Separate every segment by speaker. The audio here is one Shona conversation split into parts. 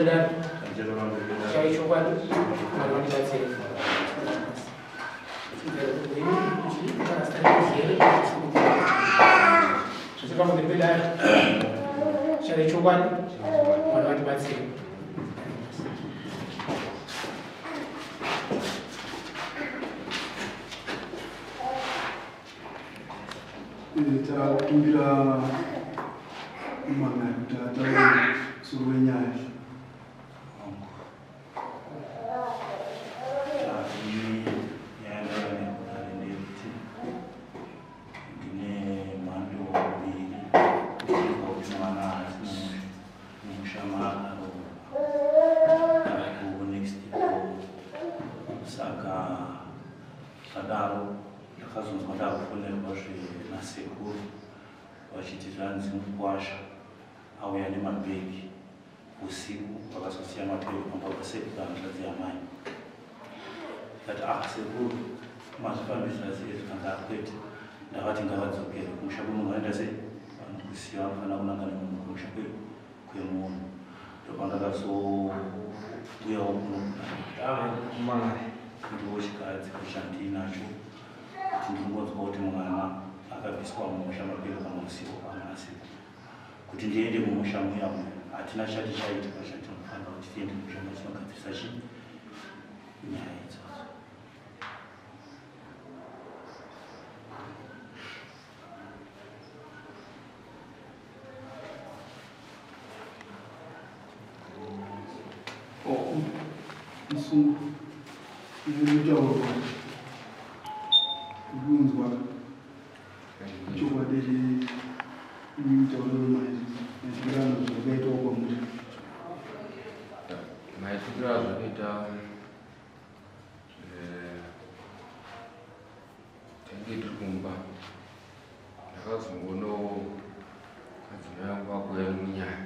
Speaker 1: pedare. Chai chokwadi Mwari vandibatsire. Zvese pamberi pedare. Chai chokwadi Mwari vandibatsire.
Speaker 2: Takumbira mumangari kuti ataure musoro wenyaya.
Speaker 3: Ndine mhando mbiri kuti mwana haasi mumusha maakaroorwa next door saka Zvadaro ndakazonzwa ndakufonerwa zvenasekuru vachiti zvanzi mukwasha auya nemabhegi usiku vakazosiya mabhegi pamba pasekuru hanzvadzi yamai ndikati ah sekuru mazvifambisa sei zvikanzi akwete ah, ndavati ngavadzokere kumusha kwemunhu vaenda sei vanokusiya vanofanira kunanga nemunhu kumusha kwemunhu ndopandakazouyawo kuno
Speaker 4: mari
Speaker 3: ndiwo chikadzi chandinacho kuti ndingonzwa kuti mwana akabviswa mumusha mapiri pamusiwo pamasiku kuti ndiende mumusha muya muya hatina chati chaitika chatinofanira kuti tiende mumusha matinogadzirisa chi nyaya idzodzo.
Speaker 2: Musungu inotaurwa kunzwa chokwadi mutauro maizvirano zvakaitwa kwamuri
Speaker 4: maitikiro azvakaita eh, tainge tiri kumba ndakazongonawo madzimai angu akuuya nemunyaya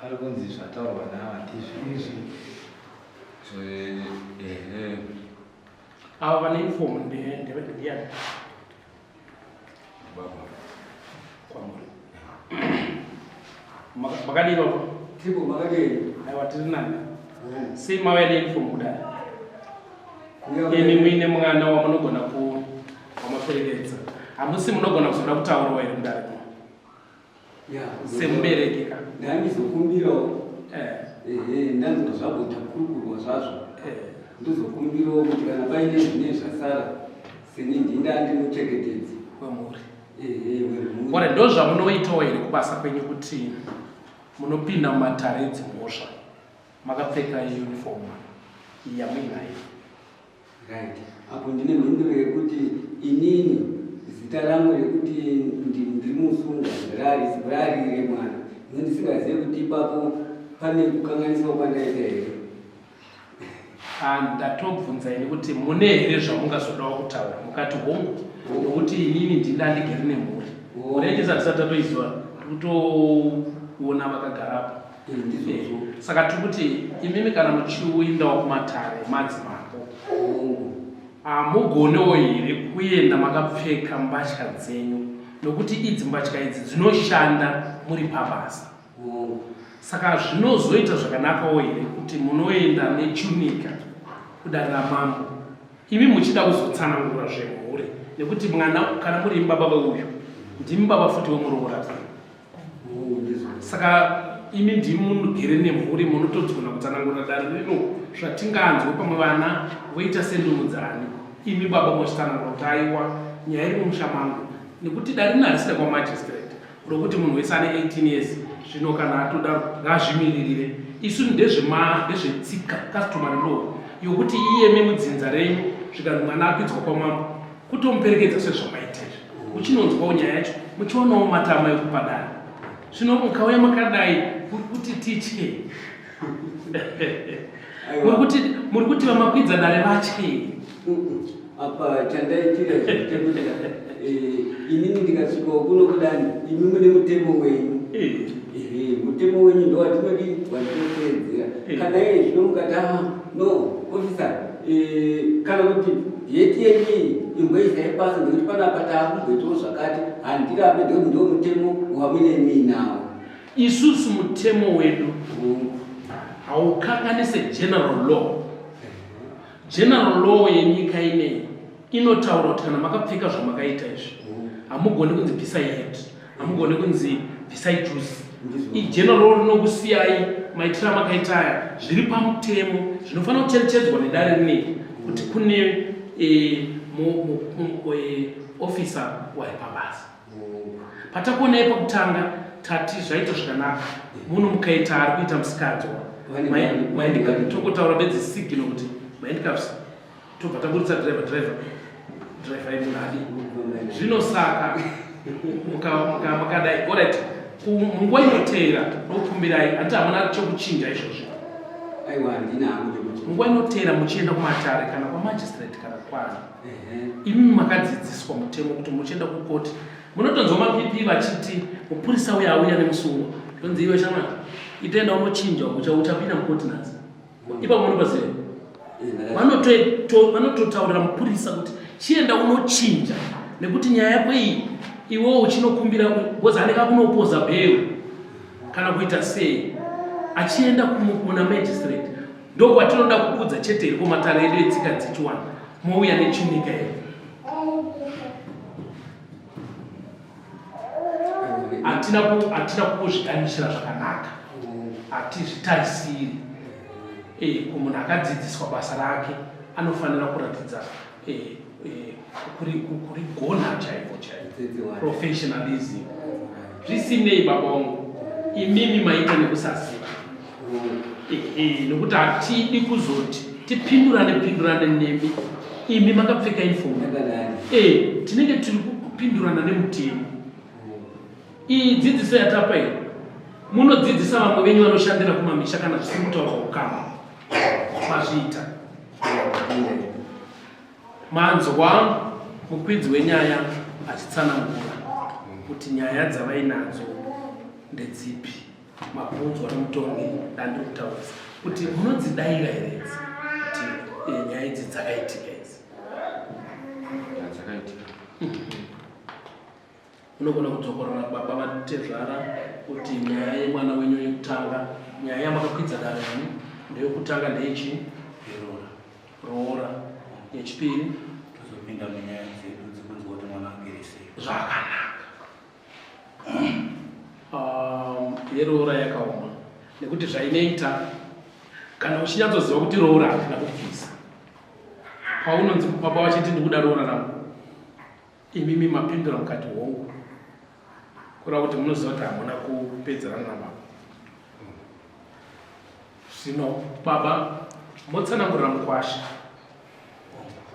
Speaker 5: ari kunzi zvataurwa naava ndizvo izvi
Speaker 4: ehe
Speaker 1: ava vane inform ndeyani
Speaker 4: baba
Speaker 1: kwamuri makadii baba
Speaker 6: Tiripo makadii?
Speaker 1: Aiwa tiri nani. Sei mauya neuniform kudai? Imi muine mwana wamunogona ku wamaperekedza. Hamusi munogona kuzoda kutaurawo here mudare muno? Semubereki ka.
Speaker 6: Ndandizokumbirawo. Eh. Ehe, ndanzwa zvagotakurukurwa zvazvo. Eh. Ndozokumbirawo kuti kana paine zvine zvasara seni ndinda ndimuchengetedzi
Speaker 1: wemhuri. Ehe, wemhuri. Ore ndozvamunoitawo here kubasa kwenyu kuti munopinda mumatare edzimhosva makapfeka uniform yamuinayo?
Speaker 6: Right. Apo ndine mhinduro yekuti inini zita rangu rekuti ndiri musungwa rari remwana ino ndisingazive kuti ipapo pane kukanganiswa kwandaita here.
Speaker 1: Ah, ndatobvunza ini kuti mune here zvamungazodawo kutaura mukati hongu nokuti inini ndinda ndigere nemhuri mhuri yacho isati tisati tatoiziva tikutoona vakagarapo
Speaker 6: Ndizvozvo.
Speaker 1: Eh, saka tiri kuti imimi kana muchiuindawo kumatare madzimambo hamugonewo here kuenda makapfeka mbatya dzenyu nokuti idzi mbatya idzi dzinoshanda muri pabasa saka zvinozoita zvakanakawo here kuti munoenda nechunika kudare ramambo imi muchida kuzotsanangura zvemhuri nekuti mwana kana muri imi baba veuyu ndimi baba futi wemuroora saka imi ndimi munogere nemhuri munotodzigona kutsanangura dare rino zvatinganzwe pamwe vana voita sendumudzani imi baba mochitsanangura kuti aiwa nyaya iri mumusha mangu nekuti dare rino harisida kwamagistrate rokuti munhu wese ane 18 years zvino kana atoda ngazvimiririre isu ndezvetsika customary law yokuti iyemi mudzinza renyu zvikanzi mwana akwidzwa kwamambo kutomuperekedza sezvamaita izvi muchinonzwawo nyaya yacho muchionawo matama ekupa dare zvino mukauya makadai muri kuti titye muri kuti vamakwidza dare vatye
Speaker 6: apa chandaitira chekuti eh, inini ndikasvikawo kuno kudani imi mune mutemo wenyu eh. mutemo wenyu ndowatinodii watinoteedzera eh. kana iye zvino mukati ah, no officer kana kuti yeti yenyu iyi imboisai pasi ndekuti panapa taakumboitawo zvakati handirambe ndekuti ndo mutemo wamune muinawo.
Speaker 1: Isusu mutemo wedu haukanganise general law. General law yenyika ineyi inotaura kuti kana makapfeka zvamakaita izvi hamugoni kunzi bvisai hat, hamugoni kunzi bvisai juice. Igeneral law rinokusiyai maitiro amakaita aya zviri pamutemo zvinofanira kucherechedzwa nedare rinei kuti kune e, officer wari pabasa. Patakuonai pakutanga tati zvaita zvakanaka muno mukaita ari kuita musikanzwa tongotaura bedzi signal kuti mahandcuffs tobva taburitsa driver driver driver yemunhu adii zvino saka mukadai orit munguva inoteera nokukumbirai handiti hamuna chokuchinja izvozvi munguva inoteera muchienda kumatare kana kwamagistrate kana kwani Imi makadzidziswa mutemo kuti muchienda kukoti munotonzwa maPP vachiti mupurisa uya auya nemusungwa tonzi iwe shamwari itoenda unochinja ucha uchapinda mukoti nhasi ipapo munopaziva vanototaurira mupurisa kuti chienda unochinja nekuti nyaya yako iyi iwewo uchinokumbira because anenge akunopoza bheu kana kuita sei achienda kuna magistrate Ndokwatinoda kukudza chete here kumatare edu etsika dzechiwanhu mouya nechinika here? Hatina hatina kukuzvigamuchira zvakanaka, hatizvitarisiri. Eh, kumunhu akadzidziswa basa rake anofanira kuratidza eh, eh, kurigona chaiko chaiko, professionalism. Zvisinei baba wangu, imimi maita nekusaziva Ehe, nokuti hatidi kuzoti tipindurane pindurane nemi imi makapfeka uniform. Eh, tinenge tiri kupindurana nemutemo. Iyi dzidziso yatapa iyi munodzidzisa vamwe venyu vanoshandira kumamisha kana zvisiri kutaurwa ukama mazviita. Manzwa mukwidzi wenyaya achitsanangura kuti nyaya dzavainadzo ndedzipi. Mabvunzwa nemutongi ndandiri kutaurisa kuti munodzidaira here idzi kuti eh, nyaya idzi dzakaitika idzi
Speaker 4: dzakaitika
Speaker 1: unogona kudzokorora baba vatezvara kuti nyaya yemwana wenyu yekutanga nyaya yamakakwidza dare ini ndeyokutanga ndeyechi roora yechipiri
Speaker 3: tozopinda munyaya dzedu dzekunzwa kuti mwana agere sei
Speaker 1: zvakanaka Yeroora yakaoma nekuti zvainoita kana uchinyatsoziva kuti roora handina kubvisa paunonzi baba vachiti ndikuda roora rangu imimi mapindura mukati hongu kureva kuti munoziva kuti hamuna kupedzerana nababa zvino baba motsanangurira mukwasha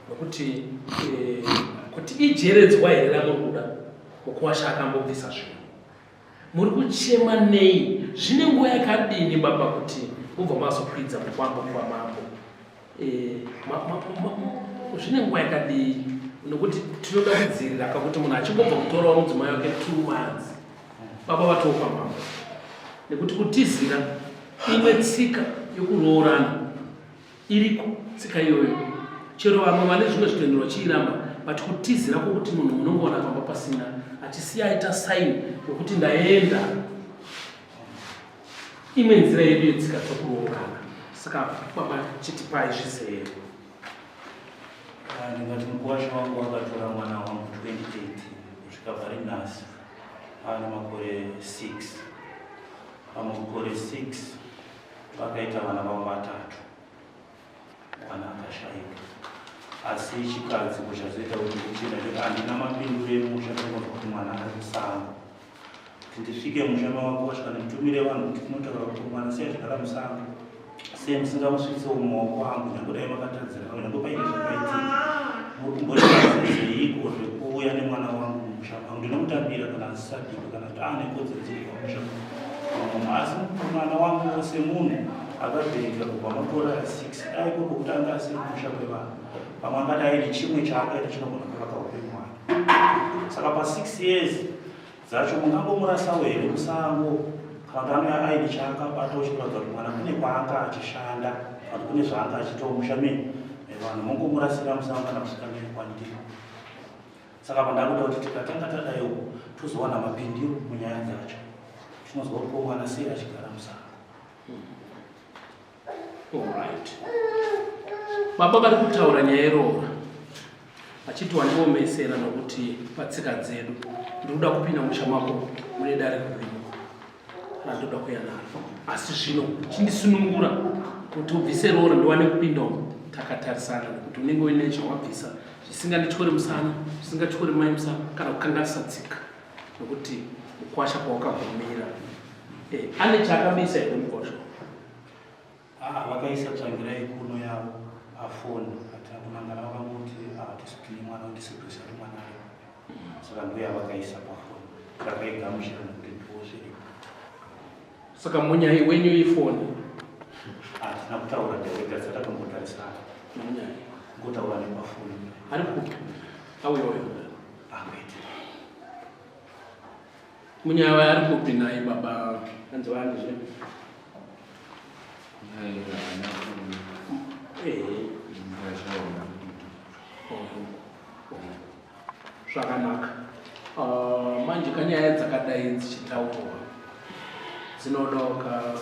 Speaker 1: nokuti eh, kuti ijeredzwa here ramuri kuda mukuwasha akambobvisa zvinhu muri kuchema nei zvine nguva yakadini baba kuti mubva mazokwidza mukwambo kwamambo eh, zvine nguva yakadii nokuti tinoda kudzivirira kakuti munhu achingobva kutorawo mudzimai wake 2 months baba vatoo kwamambo nekuti kutizira imwe tsika yokuroorana Iriko tsika iyoyo chero vamwe vane zvimwe zvitendero vachiiramba but kutizira kwokuti munhu munongowana pamba pasina achisiya aita sign yokuti ndaenda imwe nzira yedu yetsika dzokuroorana saka baba chitipai zvizere.
Speaker 3: Ah, ndingati mukuwasha wangu wakatora mwana wangu 2018 kusvika pari nhasi ana makore 6 pamakore 6 Vakaita vana vavo vatatu, mwana akashaika. Asi chikadziko chazoita kuti ndichida kuti handina mapinduro emusha ndinonzwa kuti mwana ari musango. Kuti ndisvike musha mavako vasvika nditumire vanhu kuti tinotaura kuti mwana sei achigara musango sei musingamusvitsewo mumaoko angu nyange dai makatadzira nyange paine zvakaitika muri kumboita zvekuuya nemwana wangu mumusha mangu ndinomutambira kana asisadiwe kana kuti aane kodzero dzekubva mumusha mangu asi mwana wangu semunhu akabereka kubva makore a 6 dai kuri kwokuti anga asiri kumusha kwevanhu pamwe angadai aine chimwe chaakaita chinogona kuvaka upenyu hwake saka pa 6 years dzacho mungangomurasawo here musango kana kuti anouya aine chaakabatawo chikuratidza kuti mwana kune kwaanga achishanda kana kuti kune zvaanga achiitawo musha mevanhu mongomurasira musango kana kusvika mberi kwandiri Saka apa ndakuda kuti tikatanga tadai uku tozowana mapindiro munyaya dzacho. Tinonzwa kuti ko mwana sei achigara musango.
Speaker 1: Alright. Baba vari kutaura nyaya yeroora vachiti wandiomesera nokuti patsika dzedu ndinoda kupinda musha mako mune dare ririmo randoda kuya naro asi zvino chindisunungura kuti ubvise roora ndiwane kupinda umu takatarisana nekuti unenge uine zvawabvisa zvisingandityore musana zvisingatyore mai musana kana kukanganisa tsika nokuti mukwasha pawakagumira eh, ane chaakabisa here mukwasha
Speaker 3: Ah, vakaisa tsvangirai kuno yavo pafoni hatina kunangana vakangoti hatisi ah, tine mwana ndisiprisa kuti mwana aripo saka ndo yavakaisa pafoni takaigamuchira nekuti ndiwo zviripo
Speaker 1: saka munyai wenyu ifoni
Speaker 3: hatina kutaura direct asi tatombotarisana
Speaker 1: munyai
Speaker 3: ngotaura nepafoni
Speaker 1: ari kupi auyoyo
Speaker 3: akwete
Speaker 1: Munyaya ari kupi nhai baba hanzi vani zve? Zvakanaka. Ah, manje kanyaya dzakadai dzichitaurwa dzinodawo ka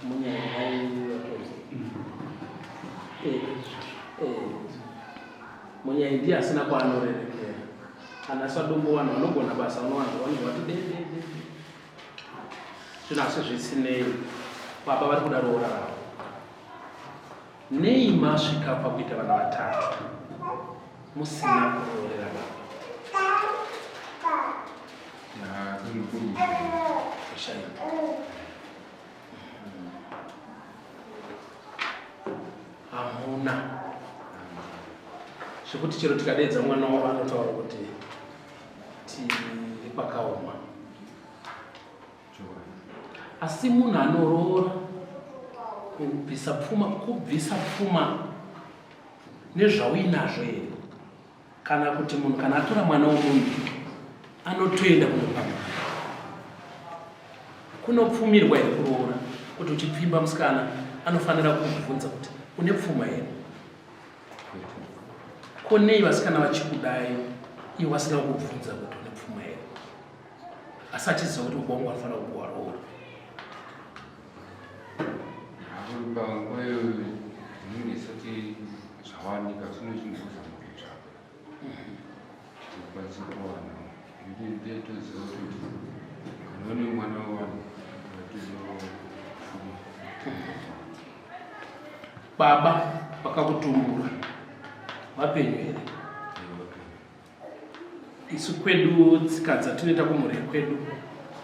Speaker 1: munyaya eh, eh. Munyaya ndiye asina kwaanorerekera. Ana sadombo vanhu vanogona basa unowanza vanenge vati dedede. Zvino asi zvisinei baba vari kuda roora ravo. Nei masvika pakuita vana vatatu musina kuroorera baba? Kushaiwa. Hamuna zvekuti chero tikadeedza mwana wavo anotaura kuti tiri pakaoma. Asi munhu anoroora kubvisa pfuma, kubvisa pfuma nezvauinazvo here? Kana kuti munhu kana atora mwana womunhu anotoenda kunopamwa kunopfumirwa here kuroora kuti uchipfimba musikana anofanira kubvunza kuti une pfuma here ko nei vasikana vachikudai ivo vasina kukubvunza kuti une pfuma here asi achiziva kuti baba vangu vanofanira kupuwa roora
Speaker 4: Panguva iyoyo zvinenge zvisati zvawanika zvinochimbozama kutsvaka tikwanise kuwana nekuti toziva kuti kana une mwana wevanhu vatozofuma
Speaker 1: baba vakakutumbura vapenyu here Isu kwedu tsika dzatinoita kumhuri kwedu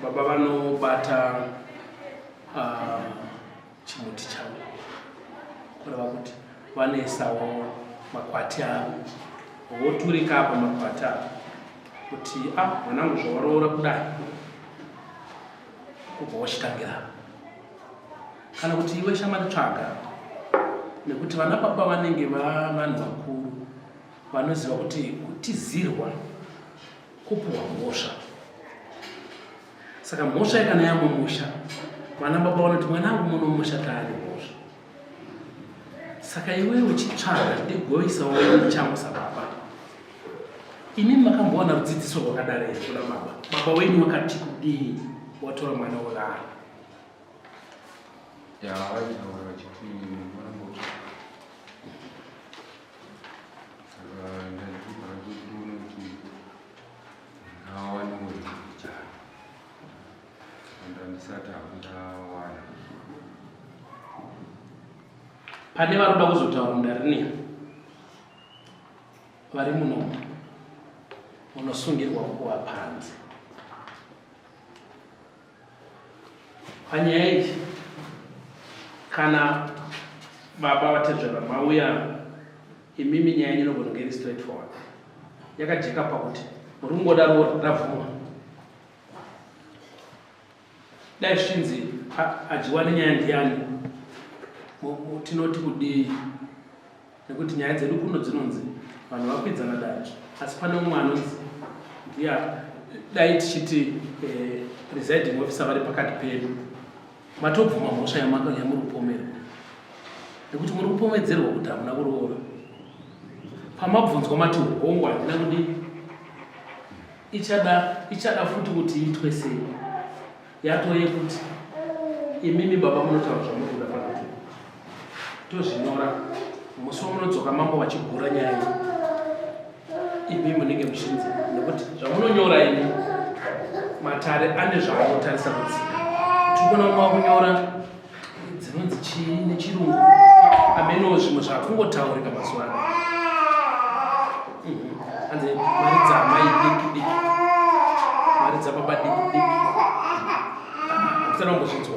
Speaker 1: baba vanobata uh, chimuti chavo kureva kuti vanoisawo makwati avo voturika apa makwati avo kuti a ah, mwanangu zvawaroora kudai kubva wachitangira apa kana kuti iwe shamari tsvaga nekuti vana baba vanenge vavanhu vakuru Vanoziva kuti kutizirwa kupuwa mhosva. Saka mhosva yakana yamumusha, vana baba vanoti mwanangu muno musha taane mhosva. Saka iwewe uchitsvaga ndigoisawo changu sababa. Imi makambowana rudzidziso rwakadaro here kuna baba? Baba wenyu wakati kudii watora mwana wevanhu?
Speaker 4: Ya, vaitaura vachiti mwana mbotsvaga. Saka ndandikugara kuti ndione kuti ndingawanewo here mbichana. Saka ndisati handawana.
Speaker 1: Pane vari kuda kuzotaura mudare vari munomu munosungirwa kuva panze. Panyaya iyi kana baba vatezvara mauya imimi nyaya yenyu inogona kunge iri straight forward yakajeka pakuti muri kungoda roora rabvumwa dai zvichinzi adyiwa nenyaya ndiyani tinoti kudii nekuti nyaya dzedu kuno dzinonzi vanhu vakwidzana dare asi pane umwe anonzi ndiya dai tichiti eh, presiding officer vari pakati pedu matobvuma mhosva yamuri kupomerwa nekuti muri kupomedzerwa kuti hamuna kuroora pamabvunzwa mati hongu handina kudii ichada ichada futi kuti iitwe sei Yatoo yekuti imimi baba munotaura zvamuri kuda pano. Tozvinyora musi wamunodzoka mambo vachigura nyaya iyi. Imi munenge muchinzi nekuti zvamunonyora imi matare ane zvaanotarisa kutsika. Tiri kuona mumwe wakunyora dzinonzi chii nechirungu amenowo zvimwe zvakungotaurika mazuva ano mhm. anzi mari dzaamai diki diki mari dzababa diki diki hakusana kumbozvinzwa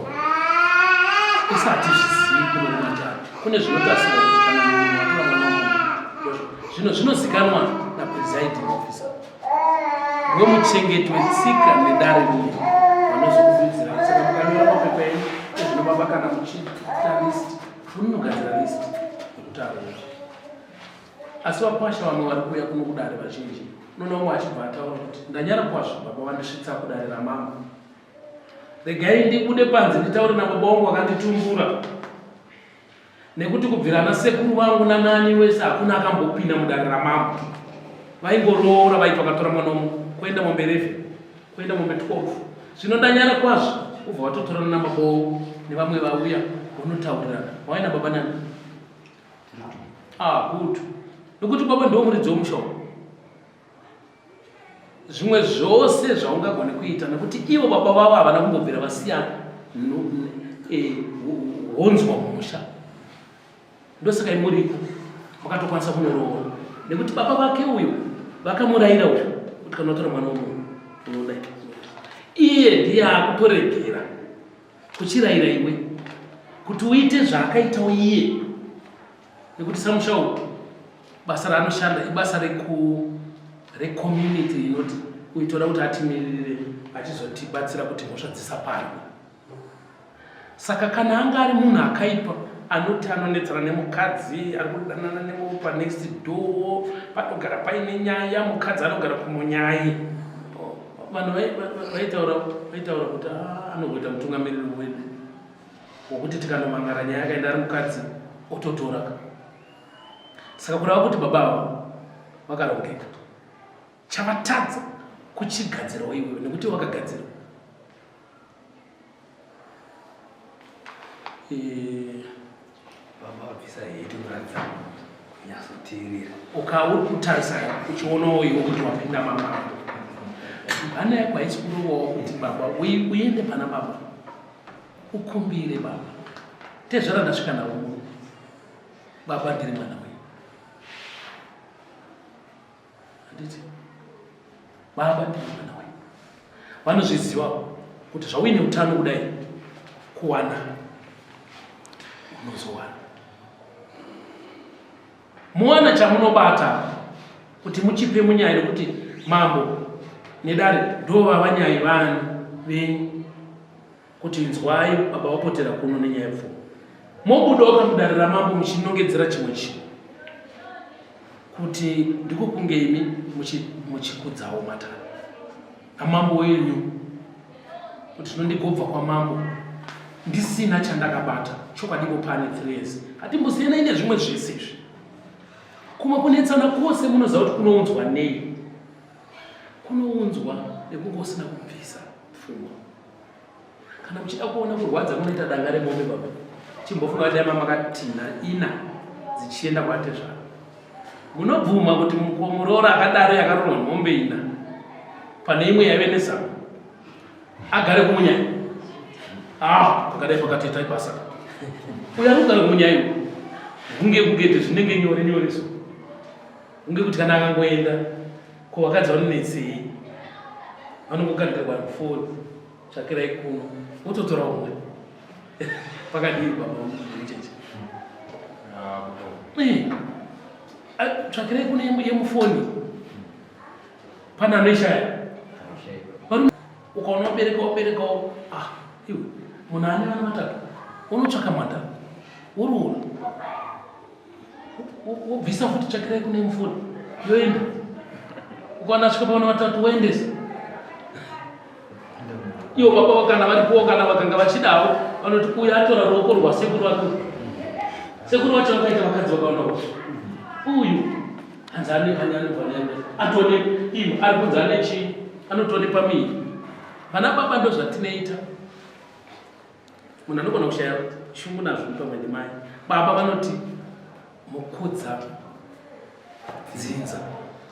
Speaker 1: isati zvizivi kuno kumatare kune zvinotarisirwa kuti kana munhu watora mwana womunhu zvino zvinozikanwa napresiding officer Wemuchengeti wetsika nedare rino vanozokududzira saka mukanyora mapepa enyu ezvino baba kana muchiita list munogadzira list yekutaura asi vakwasha vamwe vari kuuya kuno kudare vazhinji unoona umwe achibva ataura kuti ndanyara kwazvo baba vandisvitsa kudare ramambo regai ndibude panze nditaure nababa wangu vakanditumbura Nekuti kubvira ana sekuru vangu nanani wese hakuna akambopinda mudare ramambo. Vaingoroora vaiti vakatora mwana umwe kuenda mombe 11 kuenda mombe 12. Zvino ndanyara kwazvo ubva watotorana nababa wavo nevamwe vauya vonotaurirana. Wauya nababa nani? Ah, good. Nekuti baba ndiwo muridzi wemusha uyu. Zvimwe zvose zvaungagone kuita nekuti ivo baba vavo havana kumbobvira vasiya e, honzwa mumusha. Ndosaka imuriko makatokwanisa kunoroora nekuti baba vake uyu vakamurayira uyu kuti kana watora mwana womunhu unodai iye ndiye akutoregera kuchirayira iwe kuti uite zvaakaitawo iye nekuti samusha uyu basa raanoshanda ibasa reku recommunity inoti uyu toda kuti atimiririre achizotibatsira kuti mhosva dzisaparwe saka kana anga ari munhu akaipa anoti anonetsana nemukadzi ari kudanana nemupa next door panogara paine nyaya mukadzi anogara kumunyai vanhu vaitaura vaitaura kuti ah, anogoita mutungamiriri wedu wokuti tikanomangara nyaya akaenda ari mukadzi ototora ka saka kureva kuti baba ava vakarongeka chavatadza kuchigadzirawo iwewe nekuti wakagadzira eh,
Speaker 5: baba vabvisa heti kuratidza kunyatsoteerera
Speaker 1: ukauri kutarisa uchionawo iwe kuti wapinda mamambo hana yako haisi kurovawo kuti baba uende pana baba ukumbire baba tezvara ndasvika navo muno baba ndiri mwana wenyu handiti baba ndiri mwana wenyu vanozviziva kuti zvauine utano kudai kuwana unozowana Muwana chamunobata kuti muchipe munyai nekuti mambo nedare ndovavanyai vanhu venyu kuti inzwai baba vapotera kuno nenyaya yepfuma mobudoka mudare ramambo muchinongedzera chimwe chinhu kuti ndiko kunge imi muchikudzawo matare amambo wenyu kuti zvino ndigobva kwamambo ndisina chandakabata chokwadi ipo pane three years hatimbosiyanai nezvimwe zvese izvi kumwe kunetsana kwose munoziva kuti kunounzwa nei kunounzwa nekunge usina kubvisa pfuma Kana muchida kuona kurwadza kunoita danga remombe baba, chimbofunga dai mamakatinha ina dzichienda kwatezvara. Munobvuma kuti muroora akadaro yakaroorwa mombe ina pane imwe yaive nezano agare kumunyai. Ah, pakadai pakatoita ibasa. Uyo ari kugara kumunyai hunge kungete zvinenge nyore nyore so. Hunge kuti kana akangoenda ko vakadzi vanonetsei vanongokandirwa foni tsvakirai kuno wototora umwe pakadii baba mucheche eh, tsvakirai kuno yemufoni pane anoishaya ukaona wabereka waberekawo ah iwe munhu ane vana vatatu unotsvaka mhandara woroora wobvisa futi tsvakirai kune mufoni yoenda ukaona asvika pavana vatatu woendesa ivo baba kana varipowo kana vakanga vachidawo vanoti uyu atora ruoko rwasekuru vake sekuru vacho vakaita vakadzi vakaona uyu hanzi ane ane anobva atone iyo ari kunzi ane chii anotone pamii Vana baba ndozvatinoita. Munhu anogona kushaya shungu nazvo pamwe ndimai. Baba vanoti mukudza dzinza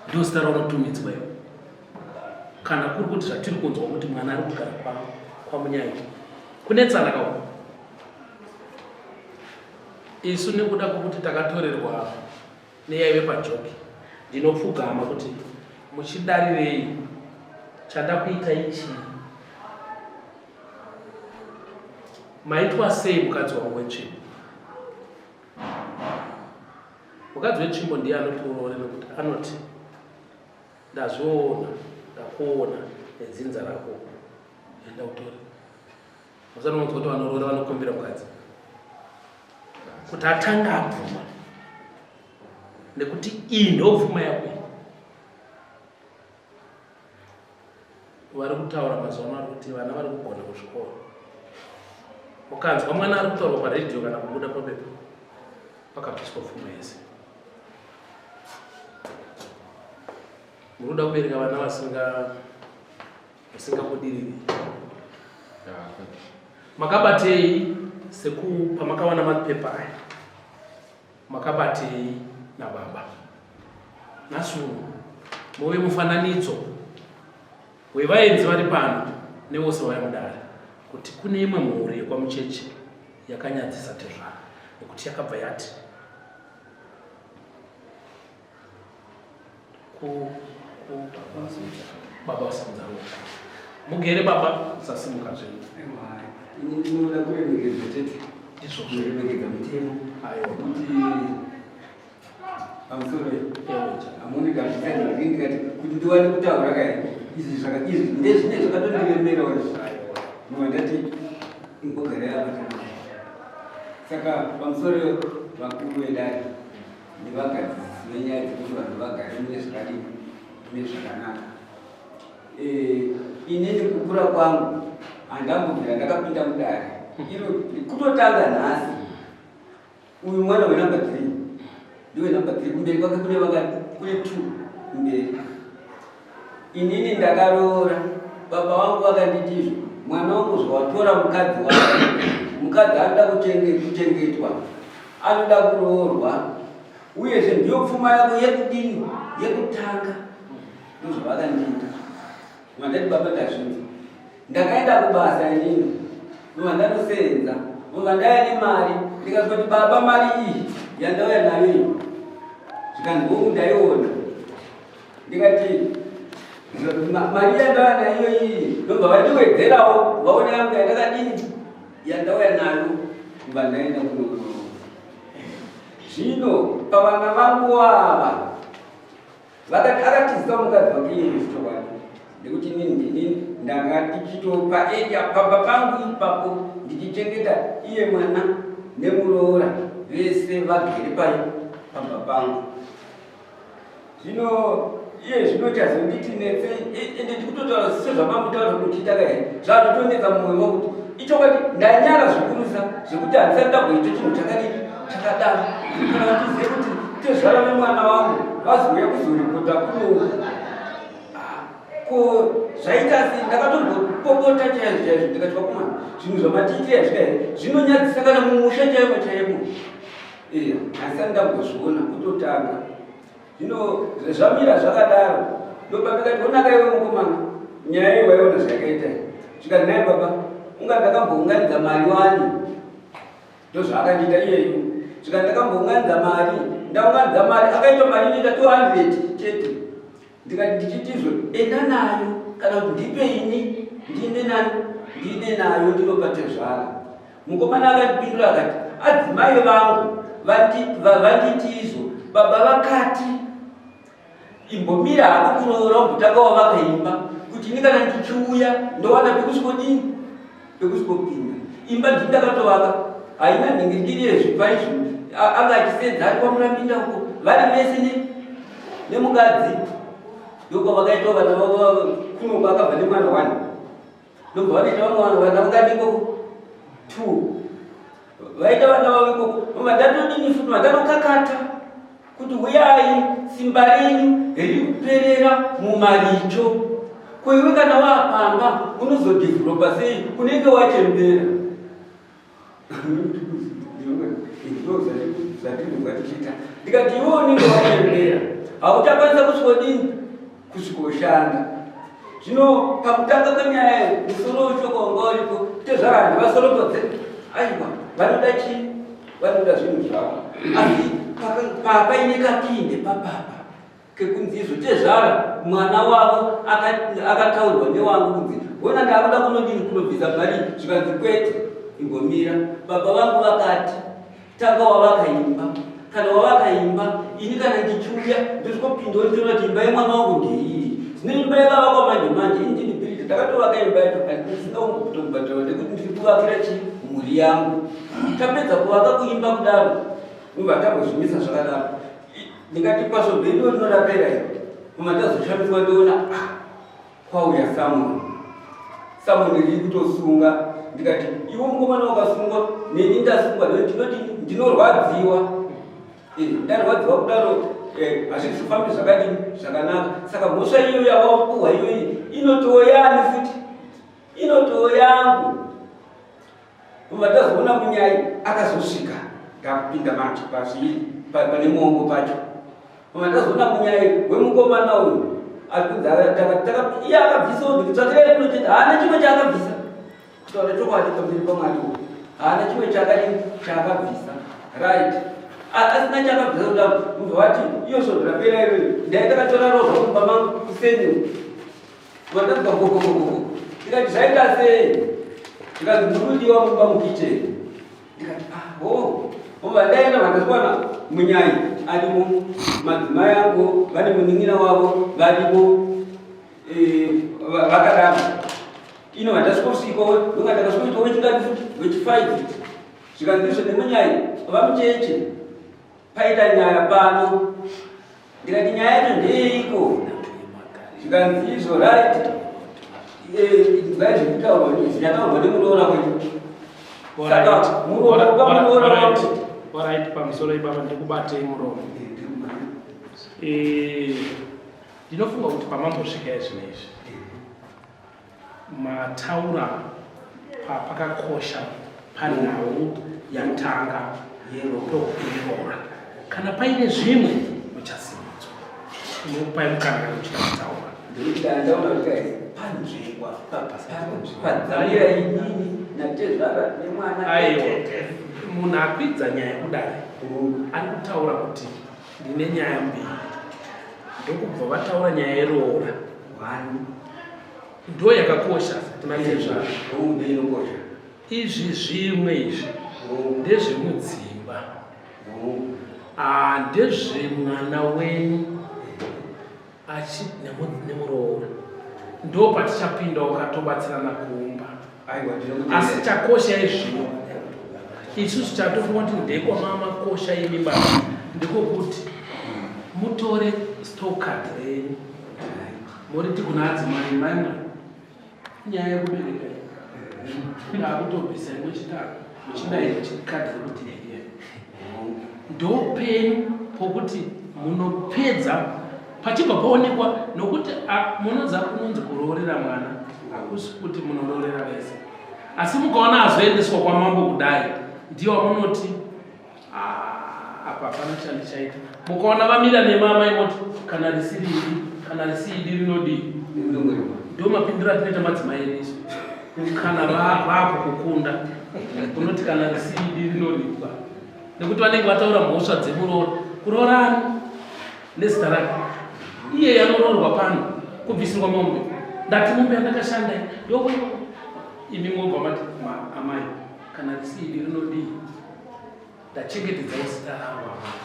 Speaker 1: ndozita raunotumidzwa iwe. Kana kuri kuti zvatiri kunzwa kuti mwana ari kugara kwamunyai kunetsana kauko. Isu nekuda kwekuti takatorerwa neyaive pajoki ndinopfugama kuti muchidarirei chandakuita ichii maitwa sei mukadzi wangu wetsvimbo mukadzi wetsvimbo ndiye anotiurore nekuti anoti ndazviona ndakuona nedzinza rako enda utore Musanonzwa kuti vanoroora vanokumbira mukadzi kuti atanga abvuma nekuti iyi ndopfuma yako iyi. Vari kutaura mazuva ano ari kuti vana vari kugona kuzvikoro. Ukanzwa mwana ari kutaurwa paredhiyo kana kubuda papepa pakabviswa pfuma yese. Muri kuda kubereka vana vasinga Usingabudiriri. Makabatei seku pamakawana mapepa aya? Makabatei nababa? Nhasi uno muve mufananidzo wevaenzi vari pano nevose vauya mudare kuti kune imwe mhuri yekwaMucheche yakanyadzisa tezvara nekuti yakabva yati baba vasimudza ruoko mugere baba usasimuka zvenyu
Speaker 6: ini ndinoda kuremekedza chete
Speaker 1: izvozvo
Speaker 6: kuremekedza mutemo kuti pamusoro amuni kazvitandii ndikati kuti ndiwane kutaura kai izvi zvaka izvi ndezvine zvakatondiremerawo izvi nova ndati imbogara yapa saka pamusoro vakuru vedare nevagadzirisi venyaya dzekuti vanhu vagare mune zvakadini mune zvakanaka eh, inini kukura kwangu handambobvira ndakapinda mudare iro kutotanga nhasi uyu mwana wenumber three ndiwe number three kumberi kwake kune vakati kune two kumberi Inini ndakaroora, baba vangu vakanditi izvo, mwana wangu zvawatora mukadzi wako, mukadzi anoda kuchengetwa, anoda kuroorwa, uyezve ndiyo pfuma yako yekudini, yekutanga. Ndozvavakandiita. Mandati baba ndazvinzwa. Ndakaenda kubasa inini, ndobva ndanosenza, ndobva ndaya nemari, ndikazoti baba mari iyi yandauya nayo iyi, zvikanzi hongu ndaiona. Ndikati mari yandauya nayo iyi ndobva vandiwedzerawo vaona yangu yandakadini yandauya nayo kubva ndaenda kuno. Zvino pavana vangu ava vakati akatizika mukadzi wake iye zvichokwadi nekuti inini ndini ndanga ndichitopa area pamba pangu ipapo ndichichengeta iye mwana nemuroora vese vagere pai pamba pangu. Zvino iye zvino chazonditi netsei ende ndikutotaura sezvamamutaura kuti uchiita kai zvazvotonetsa mumwoyo wangu kuti ichokwadi ndanyara zvikurusa zvekuti handisati ndamboita chinhu chakadii chakadaro kana ndizive kuti tezvara nemwana wangu vazouya kuzoripota kuno ah, ko zvaita sei ndakatombopopota chaizvo chaizvo ndikati vakomana zvinhu zvamatiitira zvika here zvinonyadzisa kana mumusha chaimo chaimo Iya, handisati ndambozviona kutotanga. Zvino zvamira zvakadaro, ndopandakati onaka iwe mukomana, nyaya iyi waiona zvayakaita iyi. Zvikati nhai baba, unga ndakambounganidza mari wani? Ndozvaakandiita iyeyu. Zvikati ndakambounganidza mari, ndaunganidza mari, akaita mari inoita 200 chete. Ndikati ndichitizve enda nayo kana kuti ndipe ini ndiende nani ndiende nayo ndinopa tezvara. Mukomana akandipindura akati adzimai vangu vanditi izvo baba vakati imbomira hako kuroora umbotanga wavaka imba kuti ini kana ndichiuya ndowana pekusvikodini pekusvikopinda imba ndini ndakatovaka haina nhingirikiri yezvipa izvo anga achisenza ari kwamurambinda uko vari vese nemukadzi ndokwavakaitwa vana vavo kuno kwakabva nemwana one ndobva vanoita vamwe vana vangani ikoko two vaita vana vavo ikoko vandatodini futi vandanokakata kuti huyai simba renyu riri kuperera mumaricho ko iwe kana waapamba Ukama unozodhevhuropa sei unenge wachembera? Zvatinobva tichiita ndikati iwe unenge wachembera hauchakwanisa kusvikodini kusvikoshanda. Zvino pakutanga kwenyaya iyo musoro weshoko wanga uripo tezvara handivasoropodze aiwa vanoda chii vanoda zvinhu zvavo asi paine kapinde papapa kekunzi izvo tezvara mwana wavo akataurwa newangu kunzi hona ndakuda kunodini kunobvisa mari zvikanzi kwete imbomira baba vangu vakati tanga wavaka imba kana wavaka imba ini kana ndichiuya ndosvikopinda ndiona kuti imba yemwana wangu ndeiyi zvino imba yakavakwa manje manje ini ndini bhiridha ndakatovaka imba yacho andisina kutobhadhara nekuti ndiri kuvakira chii mhuri yangu tapedza kuvaka kuimba kudaro ubva tambozvimisa zvakadaro ndingati pasvondo ino rinorapera iro kuma ndazoshamiswa ndoona ah, kwauya samoni samoni riri kutosunga ndikati iwe mukomana wakasungwa neni ndasungwa ndinoti ndinorwadziwa eh, ndarwadziwa kudaro eh, hazvizofambi zvakadini zvakanaka saka mhosva iyo yawapuhwa iyoyi inotoyani futi inotoyangu Kubva tazoona munyai akazosvika ndakupinda manje pazviri pane muongo pacho. Kubva tazoona munyai wemukomana uyu ari kunzi iye akabvisa kuti tsvakirai kuno chete haana chimwe chaakabvisa kutaura chokwadi pamberi pamwari uyu haana chimwe chaakadini chaakabvisa right asina chaakabvisa kudaro mubva vati iyo svondo rapera iroyo ndai ndakatora rovha kumba mangu kuseni Vandanzwa gogogogogo. Ndikati zvaita sei? Ndikati muri kudiwa mumba mukitchen. Ndikati ah ho. Vobva ndaenda vandaswana munyai arimo madzimai angu vane munin'ina wavo varimo eh, vakadaro. Ino vandasvikosvika ndonga ndakasvikoita wechingani futi wechifive. Zvikanzi izvo nemunyai vamucheche paita nyaya pano ndikati nyaya yacho ndeyeiko zvikanzi izvo right inzwai zvekutaurwa zvichataurwa nemuroora wenyu saka muroora pamuroora wangu
Speaker 1: Alright, pamusoro ipapa ndikubatei muromo. Eh, ndinofunga kuti pamambosvika izvino izvi Mataura pakakosha panhau yatanga yeroora. Kana paine zvimwe muchasimudzwa. Tinokupai mukana kana muchida kutaura.
Speaker 6: Ndaona kuti panzvekwa padzamira inini natezvara nemwana.
Speaker 1: Aiwa, munhu akwidza nyaya kudare ari kutaura kuti ndine nyaya mbiri ndokubva vataura nyaya yeroora ndo yakakosha tinatezvara izvi zvimwe izvi ndezvemudzimba ah, ndezvemwana wenyu achi nemuroora ndo patichapinda ukatobatsirana kuumba asi chakosha izvino isusu chatofunga kuti ndekwa imi baba ndikokuti mutore stokad renyu Muriti kuna adzimai maimwe nyaya yekubereka iyi ndakutobvisa imwe chitatu muchidai chikadhi rekuti here ndopenyu pokuti munopedza pachibva paonekwa nokuti munoza kunonzi kuroorera mwana hakusi kuti munoroorera vese asi mukaona azoendeswa kwamambo kudai ndiyo wamunoti Ah, apa hapana chandichaita. Mukaona vamira nemama imoti kana risiri idi kana risi idi rinodii? Ndo mapindiro atinoita madzimai edu isu. Kana vakukukunda unoti kana risi idi rinoripwa nekuti vanenge vataura mhosva dzemuroora. Kuroorani nezita rake iye anoroorwa pano kubvisirwa mombe ndati mombe yandakashanda ndoko imi mobva mati amai Kana risi idi rinodii? Ndachengetedzawo zita rangu amai.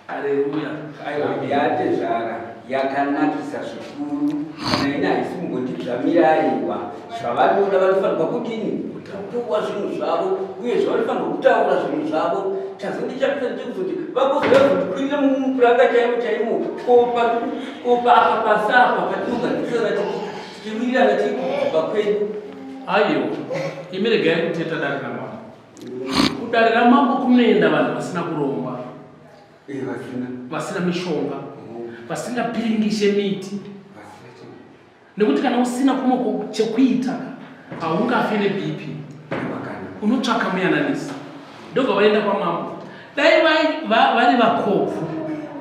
Speaker 1: Areruya.
Speaker 6: Aiwa yatezvara yakanakisa zvikuru kana ini haisi kumbondidzvamira aiwa zvavanoda vanofanirwa kudini kupuwa zvinhu zvavo uye zvavanofanirwa kutaura zvinhu zvavo chazondichamisa ndechekuzoti vagozoyazotikwirira mumupuranga chaimo chaimo kopa kopa apa pasapa patinogadzisana tichiwirirana tiri kubva kwedu
Speaker 1: Aiwa, imi regai kuteta dare ramambo. Kudare ramambo kunoenda vanhu vasina kuromba,
Speaker 6: eh,
Speaker 1: vasina mishonga, vasingapiringishe miti. Nekuti kana usina kumwe chekuita haungafi neBP. Unotsvaka muyananisi. Ndobva vaenda kwamambo. Dai vari vakobvu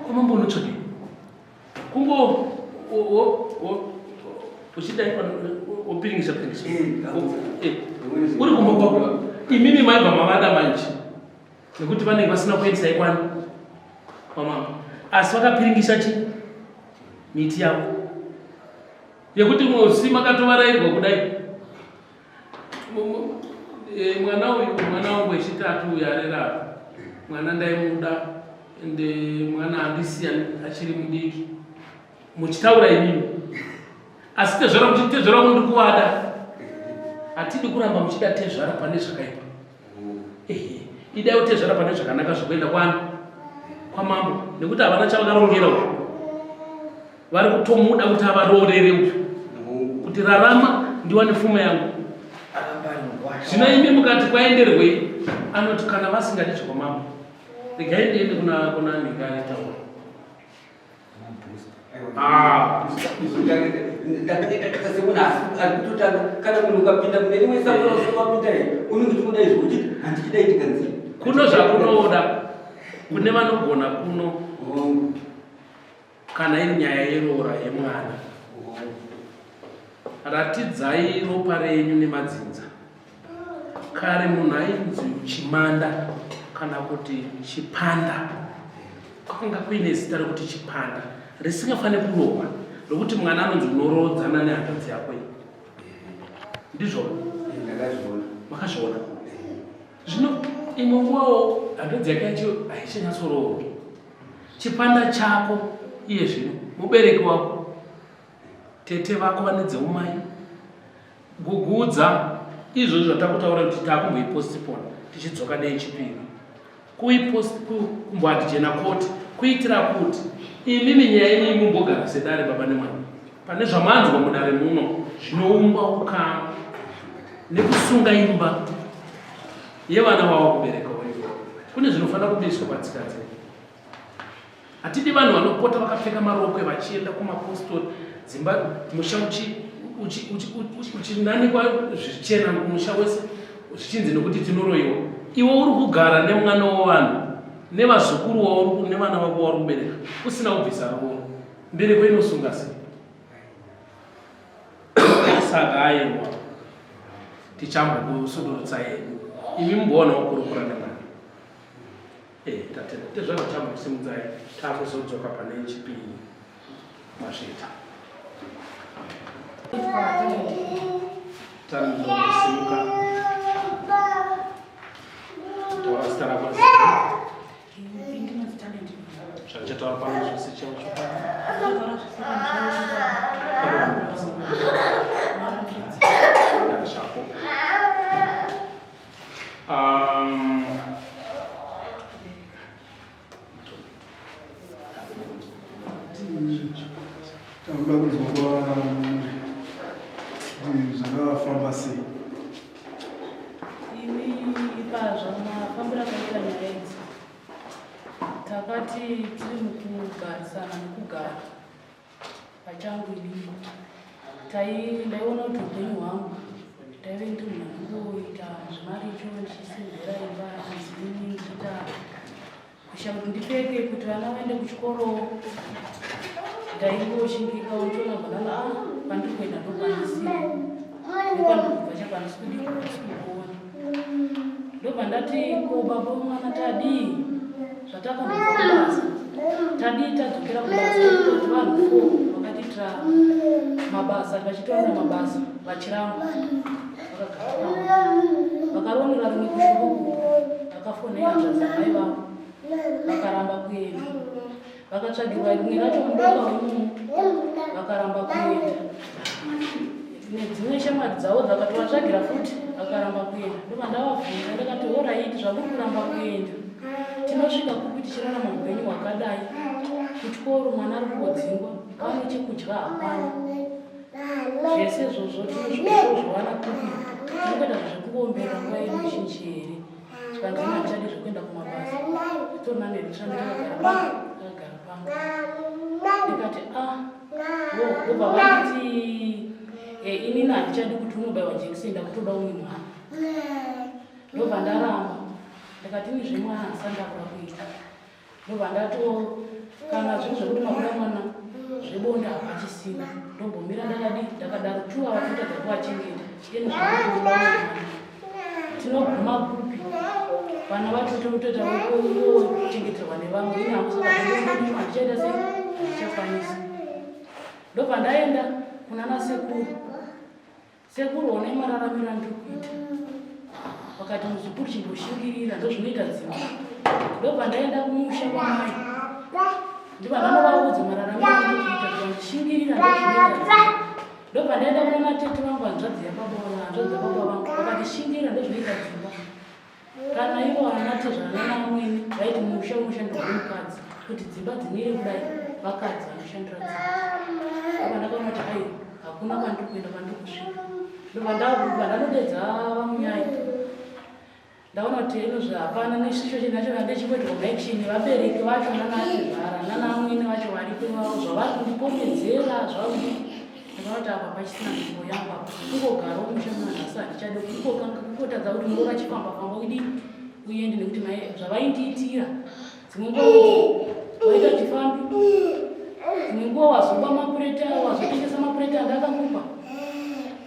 Speaker 1: kwamambo unotsvakei? Kungo uchidai wopiringisa piringisa. Eh, uri kumba kwako. Imimi maibva mavada manje. Nekuti vanenge vasina kuendesa ikwani kwamambo. Asi vakapiringisa chi miti yavo. Yekuti musi makatovarairwa kudai. Eh, mwana uyu mwana wangu wechitatu uyu arera mwana ndaimuda ende mwana andisiya achiri mudiki muchitaura imimi asi tezvara muchiti tezvara wangu ndiri kuvada hatidi kuramba muchida tezvara pane zvakaipa ehe idai tezvara pane zvakanaka zvekuenda kwani kwamambo nekuti havana chavakarongera uyu vari kutomuda kuti avaroorere uyu kuti rarama ndiwane fuma yangu zvino imi mukati kwaenderwei anoti kana vasingadi zvekwamambo regai ndiende kuna kuna nhika taura.
Speaker 6: Ah. Ari kutotanga kana munhu ukapinda mune rimwe sango rausati here unenge uchingoda izvo uchiti handichidai ndikanzi
Speaker 1: kuno zvakunoda kune vanogona kuno kana iri nyaya yeroora yemwana ratidzai ropa renyu nemadzinza kare munhu ainzi chimanda kana kuti chipanda kwakanga kuine zita rekuti chipanda risingafaniri kurohwa rokuti mwana anonzi unorodzana nehanzvadzi yako iyi ndizvo makazviona zvino imwe nguvawo hanzvadzi yake yacho haichanyatsoroorwa chipanda chako iye zvino mubereki wako tete vako vane dzeumai gugudza izvozvo zvatakutaura kuti takumboipostpone tichidzoka neyechipiri kumboadjena koti kuitira kuti imimi nyaya yenyu mumbogara sedare baba nemwana pane zvamanzwa mudare muno zvinoumba ukama nekusunga imba yevana vavo kubereka weyo kune zvinofanira kubiswa patsika dzedu hatidi vanhu vanopota vakapfeka marokwe vachienda kumapostori dzimba musha uchinanikwa zvichena musha wese zvichinzi nekuti tinoroiwa iwe uri kugara nemwana wevanhu nevazukuru wauri nevana vako wauri kubereka usina kubvisa roora mbereko inosunga sei saka aiwa tichambokusudurutsa yedu imi mumboonawo kurukura nemwana. Eh, tatenda tezvaro chambokusimudzai takuzodzoka pane chipiri mazvita tanosimuka taura zita rako zvandichataura pano zvose chavo chokwadi zvako.
Speaker 2: Takuda kunzwa kwamuri kuti zvakafamba sei.
Speaker 7: Imi ipazvo mafambiro akaita nyaya idzi takati tiri mukugarisana nekugara pachangu inini tai ndaiona kuti upenyu hwangu ndaive ndiri munhu anongoita zvemaricho ndichisenzera imba ndizini ndichiita kusha kuti ndipfeke kuti vana vaende kuchikoro ndaingoshingika uchiona bvanana a ah, pandiri kuenda ndokwanisiri nekwandiri kubva chakwanisi kudii kwanisi kukuona ndobva ndati ko baba wemwana tadii zvatakambobva kubasa tadii tadzokera kubasa kuti vanhu fo vakatiitira mabasa vachitoenda mabasa vachiramba vakagara vakaronera rimwe kushuruku vakafonera zvazamai vavo vakaramba kuenda vakatsvagirwa rimwe racho mudoka umu vakaramba kuenda nedzimwe shamwari dzavo dzakatovatsvagira futi vakaramba kuenda ndobva ndavabvunza ndakati horaiti zvamuri kuramba kuenda tinosvika kupi tichirarama upenyu hwakadai kuchikoro mwana ari kungodzingwa pano chekudya hapana zvese izvozvo tinozviwana kupi tinongoita zvekungoomberera nguva yedu zhinji here zvikanzi ini handichadi zvekuenda kumabasa zvitori nani here tirambe takagara pano takagara pano ndikati a ah, ndobva vanditi. Inini handichadi kuti unobaiwa jekiseni, ndakutoda umwe mwana. Ndobva ndaramba, ndikati ini zvemwana handisati ndakuda kuita. Ndobva ndato kana zviri zvekuti makuda mwana zvebonde hapachisina, ndombomira ndakadi ndakadaro. Tu ava kutadza kuvachengeta eno zvaakuda mwana, tinoguma kupi? Vana vacho totoita kuchengeterwa nevamwe, ini hangu. Saka handichaita sei? Handichakwanisa. Ndobva ndaenda kuna nasekuru. Sekuru, onai mararamiro andiri kuita. Vakati, muzukuru, chimboshingirira, ndozvinoita dzimba. Ndobva ndaenda kumusha kwamai, ndibva ndanovaudza mararamiro andiri kuita, ndishingirira, ndozvinoita dzimba. Ndobva ndaenda kuna natete vangu, hanzvadzi yababa vangu, hanzvadzi yababa vangu, vakati, shingirira, ndozvinoita dzimba. Kana ivo anatezvana naamwene vaiti musha unoshandirwa nemukadzi, kuti dzimba dzimire kudai vakadzi vanoshandira dzimba. Ndobva ndakaona kuti aiwa, hakuna kwandiri kuenda, kwandiri kusvika. Ndobva ndabva ndanodedza vamunyai. Ndaona kuti inozvi hapana neshisho chenacho ndechimboitwa maaction. Vabereki vacho nanatezvara nanaamwene vacho varipo ivavo, zvavari kundipomedzera zvakuti ndakaona kuti apa pachisina nzvimbo yangu. Apa kungogarawo musha munhu, asi handichadi kungotadza kuti muroora chifamba famba udii uende, nekuti mai zvavaindiitira dzimwe nguva kuti waita chifambi, dzimwe nguva wazoba mapureti, wazotengesa mapureti andakakupa,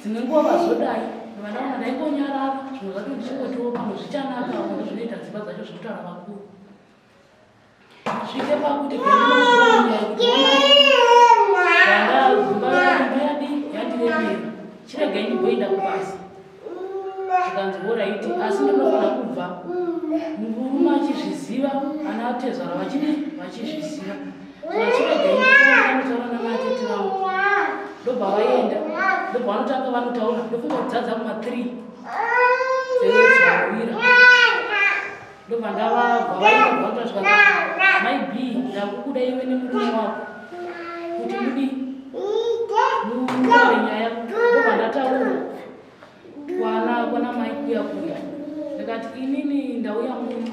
Speaker 7: dzimwe nguva vazodai. Vandaona ndaingonyarara, zvimwe zvacho ndichingotiwo pamwe zvichanaka, pamwe zvinoita dzimba dzacho zvinotaura vakuru. Svike pakuti imba yadi yandiremera, chiregai ndimboenda kubasa. Zvikanzi alright, asi ndinofanira kubva murume achizviziva, ana atezvara vachidi vachizviziva. Chiregai ndinotaura navatete vangu. Ndobva vaenda, ndobva vanotanga vanotaura. Ndofunga kudzadza kuma3 dzezvawira. Ndobva ndavabva vaenda, vatasvika, mai B, ndakukuda iwe nemurume wako kuti mudi mutaure nyaya. Ndobva ndataura kwana mai kuya kuya, ndikati inini ndauya muno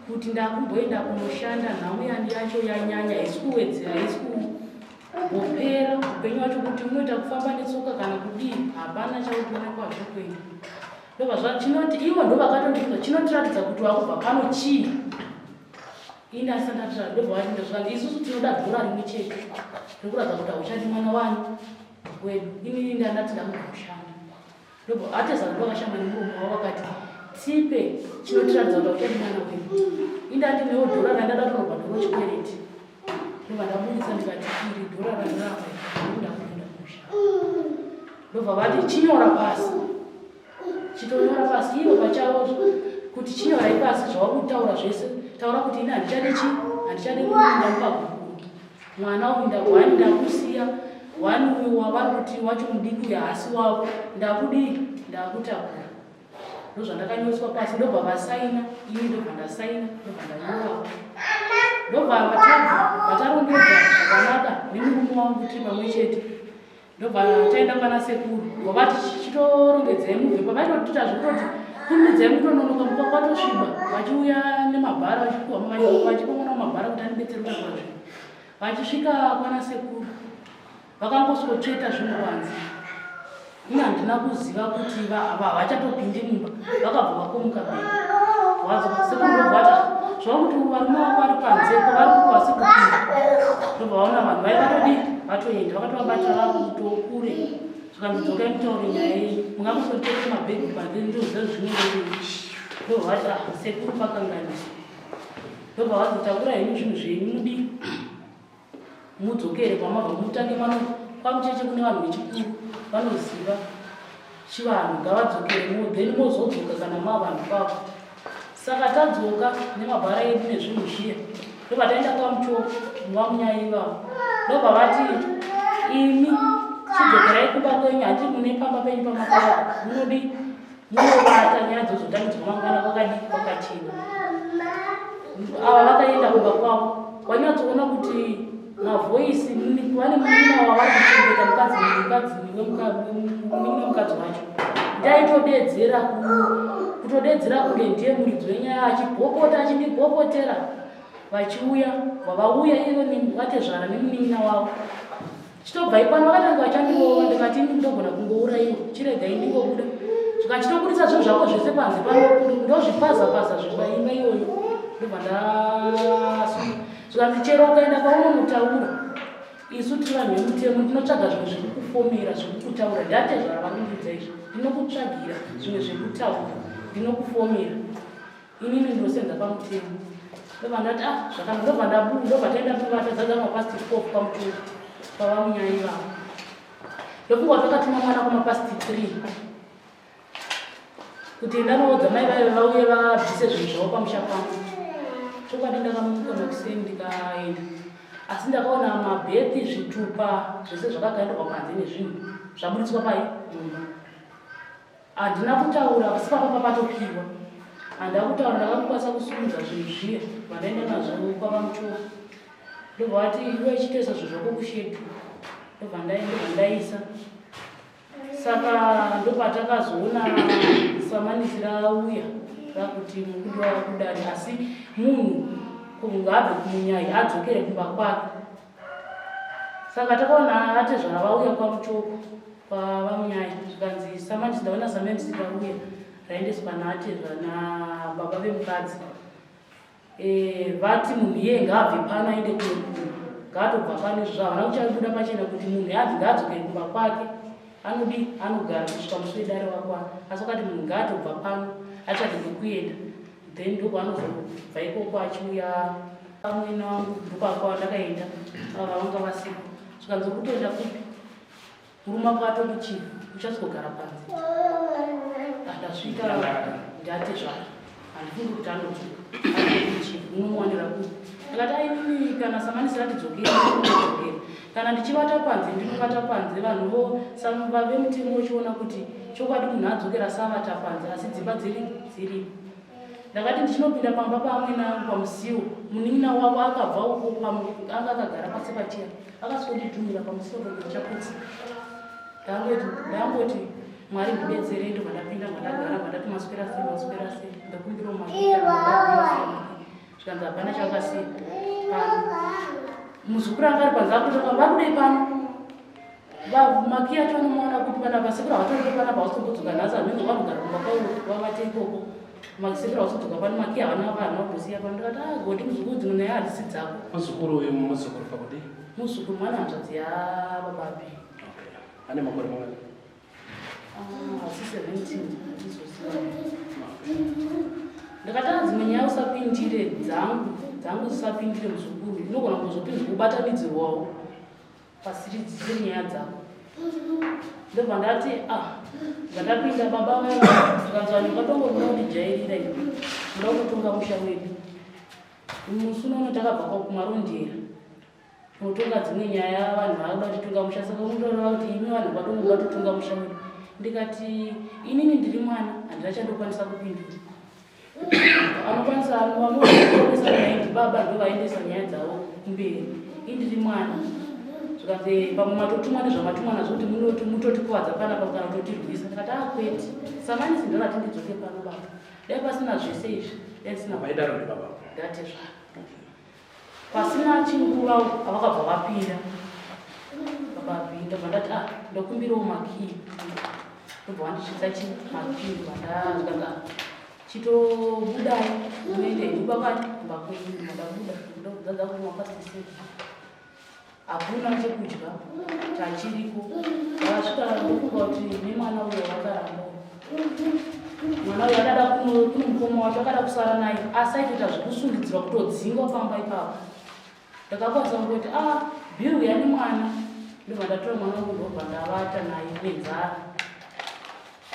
Speaker 7: kuti ndakumboenda kunoshanda, nhamo yani yacho yanyanya, haisi kuwedzera, haisi kumbopera. Upenyu wacho kuti unoita kufamba netsoka kana kudii, hapana chaukuonekwa zvokuenda. Ndobva zvachinoti ivo ndo vakatondiudza chinotiratidza kuti wakubva pano chii. Ini asati ndatira, ndobva vati ndozvanzi isusu tinoda dhora rimwe chete rekuratidza kuti hauchadi mwana wani wedu. Inini ndandati ndakubva kushanda. Ndobva atezana ndovakashamba nemuromo wavo, vakati tipe chinotiratidza kuti hauchadi mwana wedu. Indati newo dhora randada tonobhadhoro chikwereti. Ndobva ndabudisa, ndikati iri dhora randinapa ndokuda kuenda kumusha. Ndobva vati chinyora pasi, chitonyora pasi ivo pachavo kuti chinyorai pasi zvauri kutaura zvese. Taura kuti ini handichadi chi handichadi kuinda mupagukuru mwana uyu, wani ndakusiya, wani uyu wavari kuti wacho mudiki uyu haasi wavo, ndakudii, ndakutakura. Ndozvandakanyoreswa pasi. Ndobva vasaina, ini ndobva ndasaina, ndobva ndanyorawo. Ndobva vatabva vatarongedza zvakanaka nemurume wangu tiri pamwe chete. Ndobva taenda kwana sekuru, vavati chitorongedzai mubve. Pavaitotiita zvekutoti kurumidzai, mutononoka muka kwatosviba, vachiuya nemabhara, vachipiwa vachipa mwana mabhara kuti andibetsere kutakura zvinhu. Vachisvika kwana sekuru vakangoswotsveta zvinhu panze. Ini handina kuziva kuti havachatopindi mumba. Vakabva vakomuka bhegi wadzoka. Sekuru ndobva vati zvava kuti varume vako vari panze, kwavari kukwasi kupinda. Ndobva vaona vanhu vai vatodii, vatoenda, vakatovabatira vakutokure. Zvikanzi dzokai mutaure nyaya yenyu, mungangosotsveta mabhegi panze, ndoziva zvinenge. Ndobva vati ah, sekuru pakanganiswa. Ndobva vazotakura henyu zvinhu zvenyu, mudii, mudzokere kwamabva, mutange mano kwamucheche kune vanhu vechikuru vanoziva chivanhu, ngavadzokere, then mozodzoka kana mavanhu kwavo. Saka tadzoka nemabhara edu nezvinhu zviya. Ndobva taenda kwamuchoko vamunyai ivavo, ndobva vati imi chidzokerai kumba kwenyu, handi mune pamba penyu pamakavaka, munodi munovata, nyaya dzozotangidzwa mangwana kwakadii, kwakachena. Ava vakaenda kumba kwavo, wanyatsoona kuti mavhoisi vane munin'ina wavari kuchengeta, mukadzi mukadzi munin'ina mukadzi wacho ndaitodedzera kutodedzera kunge ndiye muridzi wenyaya, achibhopota, achindibhopotera. Vachiuya, vavauya ivo vatezvara nemunin'ina wavo. Chitobvai pano vakatanga vachandirova ndikati ini ndogona kungouraiwa chiregai ndingobuda. Zvikanzi chitobudisa zvinhu zvako zvese panze pano ndozvipaza paza zvimba imba iyoyo ndobva ndasunga. Zvikanzi chero ukaenda kwaunonotaura isu tiri vanhu vemutemo tinotsvaga zvimwe zvekukufomera zvekukutaura ndatezvara vanondiudza izvi ndinokutsvagira zvimwe zvekutaura ndinokufomera inini ndinosenza pamutemo ndobva ndati ah zvakanaka ndobva ndabuda ndobva taenda kuvata dzadza mapast four pamutuku pavamunyaya ivavo ndofunga kuti vakatuma mwana kumapast three kuti enda noudza mai vaive vauye vabvise zvinhu zvavo pamusha pangu chokwadi ndakamuka makuseni ndikaenda asi ndakaona mabhethi zvitupa zvese zvakagairwa panze nezvinhu zvaburitswa pai mumba Handina kutaura asi papa papatopiwa handina kutaura ndakakwanisa kusumudza zvinhu zviya vandaenda nazvo kwavamuchoro ndobva vati iwe chitoisa zvinhu zvako kushepi ndobva ndaenda ndaisa saka ndopatakazoona samanisi rauya rakuti mukudiwa kudare asi munhu ngaabve kumunyai adzokere kumba kwake saka takaona atezvara vauya kwamuchoko kwavamunyai zvikanzi samanisi ndaona samanisi rauya raendeswa naatezva nababa vemukadzi e, vati munhu iye ngaabve pano aende kuno ngaatobva pano izvo zvavana kuchabuda pachena kuti munhu abve ngaadzokere kumba kwake anodi anogara kusvika musi wedare wakwana asi wakati munhu ngaatobva pano atsvage kwekuenda then ndokwaanozobva ikoko achiuya Amwene wangu ndokwandakaenda ava vanga vasipo zvikanzi uri kutoenda kupi murume wako atokuchii uchazogara panze andasvika ndatezvara handifungi kuti anodzoka atokuchii unomuwanira kupi ndikati ainini kana samanisi ratidzokera dzokera kana ndichivata panze ndinovata panze vanhu vo vemutemo uchiona kuti chokwadi munhu adzokera savata panze asi dzimba dziri dziripo Ndakati ndichinopinda pamba paamwene angu pamusiwo, munin'ina wavo akabva uko anga akagara pasi pacheya akasonditumira pamusiwo kunge ndichaputsa. Ndangoti ndangoti Mwari ndibetsere ndobva ndapinda ndagara ndati maswera sei maswera sei ndakumbirawo Mwari zvikanzi hapana chavakasiya pano muzukuru anga ari panze akutoka vakudei pano Makiyi acho unomaona kupi panapa sekuru havatoriko panapa havasitombodzoka nhasi hameno vanogara kumba kwavo vavate ikoko sekuru havasitodzoka pano makiyi havana havana kumbosiya pano ndikati ah godi muzukuru dzimwe nyaya hadzisi dzako
Speaker 1: muzukuru uyu muzukuru pakudii
Speaker 7: muzukuru mwana hanzvadzi yabababi
Speaker 1: okay. ane makore mangani
Speaker 7: Ah, asi 17 handizoziva ndakatanga dzimwe nyaya usapindire dzangu dzangu dzisapindire muzukuru inogona kuzopinzwa kubatanidzirwawo pasiri dzisiri nyaya dzako ndobva ndati ah ndandapinda baba vaya zvikanzi vanhu vatongo muda kundijairira imi muda kutotonga musha wedu musi unono takabva kumarondera unotonga dzimwe nyaya vanhu vakuda kutitonga musha saka unotoreva kuti imi vanhu vatongo muda kutotonga musha wedu ndikati inini ndiri mwana handina chandokwanisa kupindura anokwanisa vanoonesa nyaya ndibaba ndovaendesa nyaya dzavo kumberi indiri mwana zvikanzi pamwe matotumwa nezvamatumwa nazvo kuti munoti mutotikuvadza panapa kana kutotirwisa ndikati akwete ah, samanisi ndorati ndidzoke pano baba dai pasina zvese izvi dai ndisina ndati zva Pasina chinguva avakabva vapinda vakapinda vandati ah ndokumbirawo makii ndobva vandisvitsa chi makii vandazvikanga ah, chitobudai muende kumba kwani kumba kwenyu ndabuda ndodzadza kumwa pasisi hakuna chekudya chachiriko vasvika ndofunga kuti nemwana uyo vakaramba mwana uyo akada kune mukoma wacho akada kusara naye asi aitoita zvekusundidzirwa kutodzingwa pamba ipapo ndakakwanisa kungoti a ah, bill yani mwana ndobva ndatora mwana wangu ndobva ndavata naye nenzara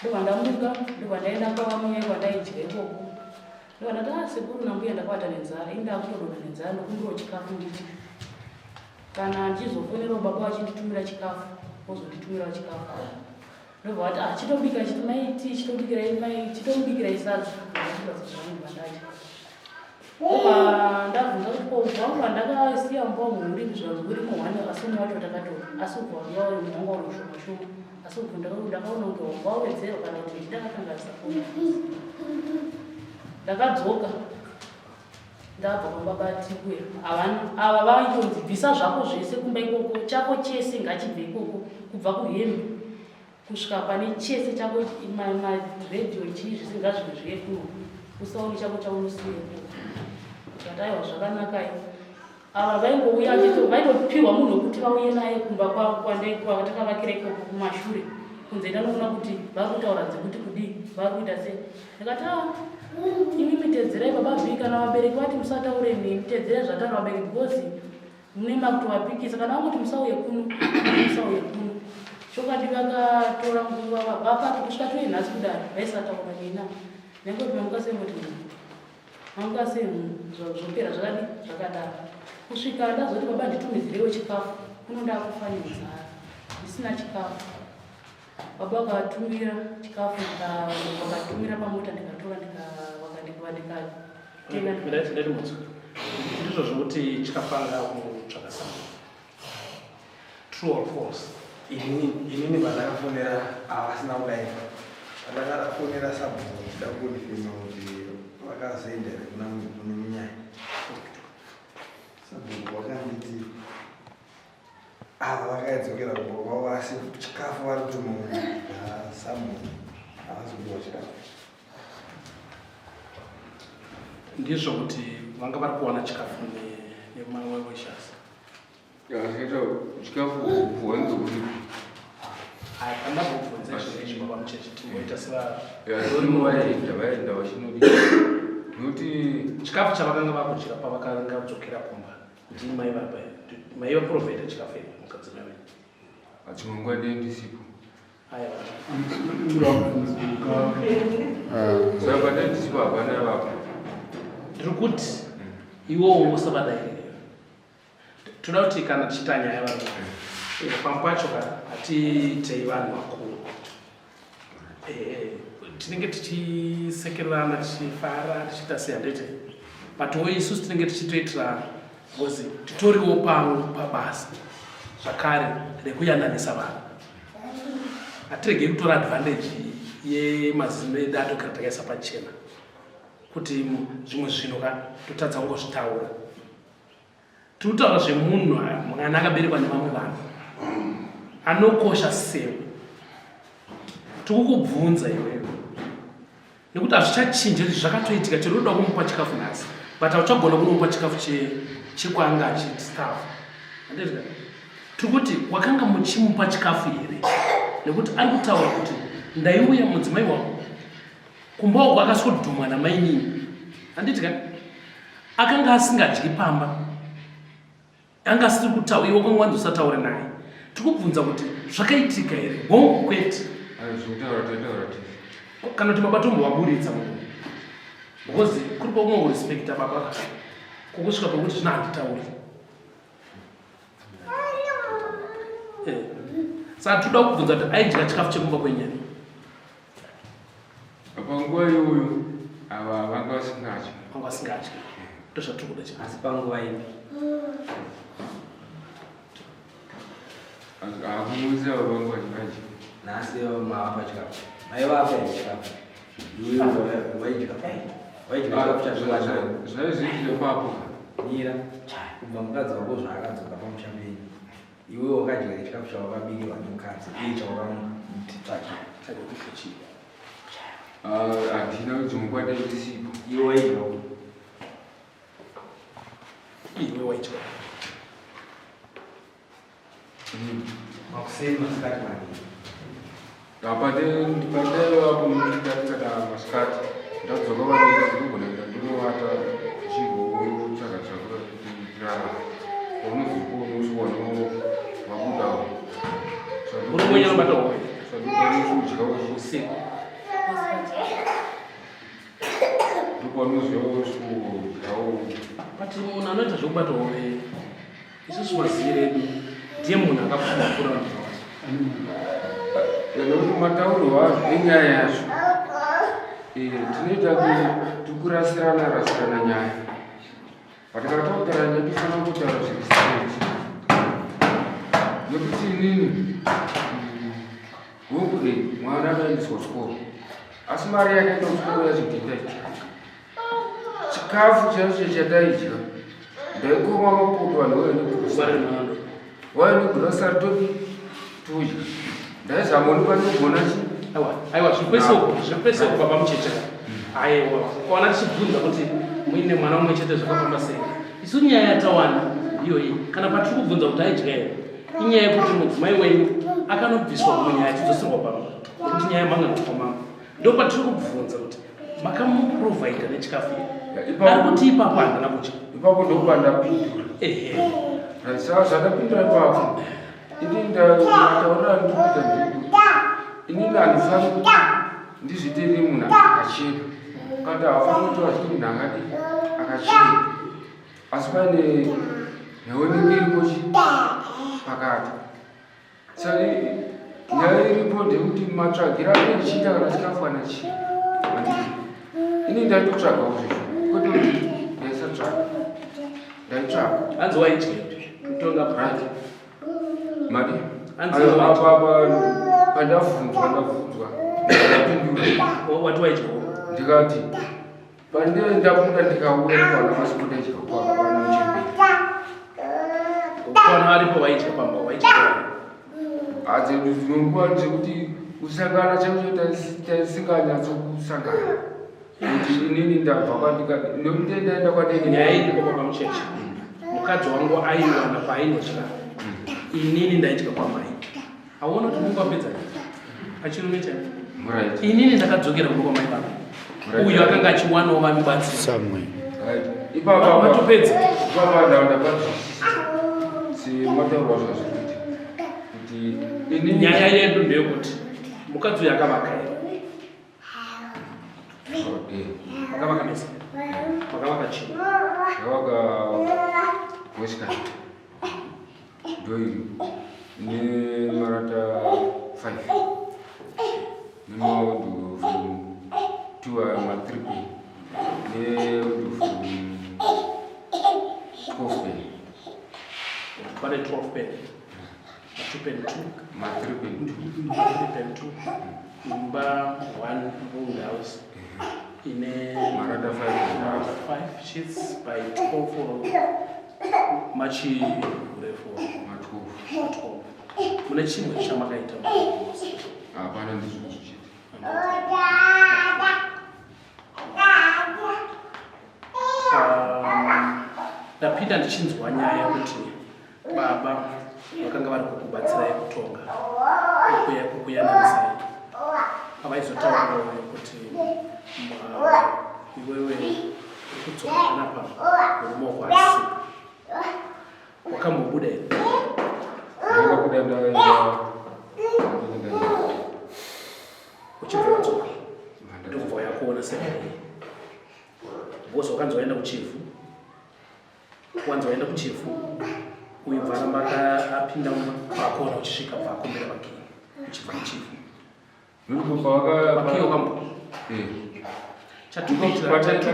Speaker 7: ndobva ndamuka ndobva ndaenda kwavamunyai kwandaidya ikoko Ndobva ndati ah sekuru nambuya ndakavata nenzara ini ndakutodonha nenzara ndokumbirawo chikafu ndidye. Kana ndichizofonerawo baba vachinditumira chikafu vozonditumirawo chikafu. Ndobva vati ah chitobika chiti mai tii chitobikirai mai chitomubikirai sadza. Ndobva zvangu ndadya. Ndobva ndabvunza kuti ko ubva wandakasiya mumba umu uripi zvikanzi urimo hwani asi umwe wacho takatora asi ubva wanga uri wanga uri ushoma shoma asi ubva ndakaona kunge wanga wawedzerwa kana kuti ndakakanganisa foni ndakadzoka Ndabva pamba paTikuya havana ava vaitonzi bvisa zvako zvese kumba ikoko chako chese ngachibve ikoko kubva kuhembe kusvika pane chese chako maredhiyo chii zvese ngazvive zviye kuno usaone chako chaunosiya ikoko. Ndikati aiwa zvakanakai. Ava vaingouya vachito vaitopiwa munhu wekuti vauye naye kumba kwavo kwatakavakira ikoko kumashure kunze ndanoona kuti vari kutaura dzekuti kudii vari kuita sei ndikati a ah, imi mitedzerai baba v kana vabereki vati musataure nemi tedzerai zvataura vabereki because mune makutovapikisa kana vangoti musauye kuno musauye kuno chokwadi vakatora nguva vapati kusvika tuye nhasi kudari vaisataura nina nengoti mamuka sei moti Manga sei zvopera zvakadi zvakadaro kusvika ndazoti baba nditumidzirewo chikafu kuno ndakufa nenzara ndisina chikafu baba vakatumira chikafu vakatumira pamota ndikatora ndikatenga
Speaker 1: ndizvo zvekuti chikafu anga kutsvaka sambo True or false?
Speaker 5: Inini pandakafonera havasina kudaira. Pandakafonera sabhuku ndichida kukonfirma kuti vakazoenda here kuna kune munyaya. Sabhuku vakanditi ava vakaidzokera kumba kwavo asi chikafu vari kutuma sabhuku havasi kupiwa chikafu.
Speaker 1: Ndizvo kuti vanga vari kuwana chikafu nemaweshasi.
Speaker 4: Akaita chikafu wanzi uri.
Speaker 1: Andambobvunza izvo izvi baba mucheche timboita
Speaker 4: sevaenda vaenda vachinodi nokuti
Speaker 1: chikafu chavakanga vakudya pavakanga dzokera kumba ndii mai vapa maiva provider chikafu here mukadzi mai venyu?
Speaker 4: Dzimwe nguva ndee ndisipo. Saka pandee ndisipo hapana vapo.
Speaker 1: Ndiri kuti iwowo usavadairire. Toda kuti kana tichiita nyaya vanhu eh, pamwe pacho ka hatiitei vanhu vakuru eh, tinenge tichisekererana tichifara tichiita sei handiti but wo isusu tinenge tichitoitira because titoriwo pamwe pabasa zvakare rekuyananisa vanhu hatiregei kutora advantage yemazino edu atogara takaisa pachena kuti zvimwe zvinhu ka totadza kungozvitaura Tiri kutaura zvemunhu mwana akaberekwa nevamwe vanhu anokosha sewe. Tiri kukubvunza iwewe nekuti hazvichachinja izvi zvakatoitika chero unoda kumupa chikafu nhasi but hauchagona kunomupa chikafu chekwaanga achistaff andizvika tiri kuti wakanga muchimupa chikafu here nekuti ari kutaura kuti ndaiuya mudzimai wako kumba uko akasodhumwa namainini handiti ka akanga asingadyi pamba anga asiri kutaura iwe kwanga wanzi usataure naye tikubvunza kuti zvakaitika here hongu kwete kana kuti baba tombovaburitsa munhu because kuri kwakumwe kurespekta baba kukusvika pekuti zvino handitauri eh. saka tinoda kubvunza kuti aidya chikafu chekumba kwenyere
Speaker 4: Panguva iyoyo ava vanga vasingadyi.
Speaker 1: Vanga vasingadyi. Ndozvatiri kuda chete.
Speaker 5: Asi panguva ipi?
Speaker 4: Hakungozi ava vanga vachidya.
Speaker 5: Nhasi mavapa chikafu. Maivapa here chikafu? Iwe waidya. Waidya chikafu chazviwana.
Speaker 4: Zvaizoitira ipapo.
Speaker 5: Mira. Kubva mukadzi wako zvaakadzoka pamusha penyu. Iwe wakadya here chikafu chawakabikirwa nemukadzi uye chawakamutitsvakira?
Speaker 4: Ah, handina dzimwe nguva dai ndisipo.
Speaker 5: Iwe waidya
Speaker 1: Iwe waidya.
Speaker 5: Makuseni masikati manheru.
Speaker 4: Pandaivapo ndati kana masikati ndadzoka vadii ndinogona kuenda ndinovata ndichimbotsvaga tsvaga kuti ndirarame. Paunozokuona uchiwana wabudawo.
Speaker 1: Murume wenyu anobata hope?
Speaker 4: Sandokwanisa kudya
Speaker 1: usiku.
Speaker 4: Ndokwanozouya kudyawo.
Speaker 1: But munhu anoita zvekubata hove Isusu maziviro edu ndiye munhu akapfuma kupfuura vanhu zvose.
Speaker 4: Nekuti matauriro azvo enyaya yacho eh, tinoita tikurasirana rasirana nyaya but kana takutaura nyaya tofanira kutaura zviri straight nekuti inini hongu eh, mwana akaendeswa kuchikoro asi mari yakaenda kuchikoro yacho ndindaitsvaka. Chikafu chaicho chataidya ndaikoma mapoto vanhu vauya negrosari, vauya negrosari todi todya. Ndaizama kuti panogona chi
Speaker 1: Aiwa, aiwa, zviri uko, zviri kwese uko baba mucheche. Aiwa, ukaona tichibvunza kuti muine mwana mumwe chete zvakafamba sei, isu nyaya yatawana iyoyi. Kana patiri kubvunza kuti aidya here, inyaya yekuti mudzimai wenyu akanobviswa munyaya achidzoserwa pamba nekuti nyaya yamanga kwamama. Ndopatiri kubvunza kuti makamuprovaida nechikafu here? Ari kuti ipapo handina kudya.
Speaker 4: Ipapo ndopandapindura.
Speaker 1: Ehe.
Speaker 4: Saka zvandapindura ipapo ini ndataurira ndikuita ndikuti inini handifaniri kuti ndizviite nemunhu akachena, kana haufaniri kuti wazviti munhu akadi akachena, asi paine nhau inenge iripo chi pakati. Saka nyaya iripo ndeyekuti matsvagira ane ndichiita kana chikafu kana chii, handiti ini ndaitotsvagawo zvezvo, kwete kuti ndaisatsvaga, ndaitsvaga.
Speaker 1: Hanzi waidya kutonga
Speaker 4: right madi
Speaker 1: Hanzi waidya.
Speaker 4: Apa pandabvunzwa, ndabvunzwa ndapindura.
Speaker 1: Wati waidya?
Speaker 4: Ndikati pandee ndabuda ndikauya ndikaona masikuda idya kwana muchembere.
Speaker 1: Kwana aripo waidya pamba waidya?
Speaker 4: Hadzedu dzimwe nguva dzekuti kusangana chaicho tasinganyatsokusangana kuti inini ndabva kwandika nekuti ndaenda kwadenge.
Speaker 1: Nyaya iripo baba mucheche, mukadzi wangu aiwana paainodya, inini ndaidya kwamai. Auona kuti mungu apedza pachirume chaipo. Inini ndakadzokera kumba kwamai vangu, uyu akanga achiwanawo vamubatsira.
Speaker 4: Ipapa
Speaker 1: Matopedza.
Speaker 4: Ipapa ndapazwisisa semataurwa zvazvikuita kuti inini
Speaker 1: Nyaya yedu ndeyekuti mukadzi uyu akavaka here? Makavaka mese? Makavaka chii?
Speaker 4: Ndakavaka western ndoiri nemarata 5 nemaodo from 2 aya ma 3 p neodo from 12 pen.
Speaker 1: Pane 12 pen, 2 pen 2,
Speaker 4: ma 3 pen 2.
Speaker 1: 3 pen 2, imba 1 room house ine
Speaker 4: marata 5.
Speaker 1: 5 sheets by 12 or machi urefu?
Speaker 4: Ma 12.
Speaker 1: 12. Mune chimwe chamakaita?
Speaker 4: Hapana, ndizvo chete.
Speaker 1: Ndapinda ndichinzwa nyaya yekuti baba vakanga vari kukubatsirai kutonga, kukuyananisai, pavaizotaurawo kuti iwewe uri kudzoka panapa, murume wako asi wakambobuda here?
Speaker 4: Ndakabuda ndaenda.
Speaker 1: Uchibva wadzoka ndokubva wayakuona sei? Because wakanzi waenda kuchivhu, wanzi waenda kuchivhu, uyu bva aramba apinda mumba, paakona uchisvika bva akombera makii uchibva kuchivhu.
Speaker 4: Ndokupa.
Speaker 1: Makii wakambo chatiri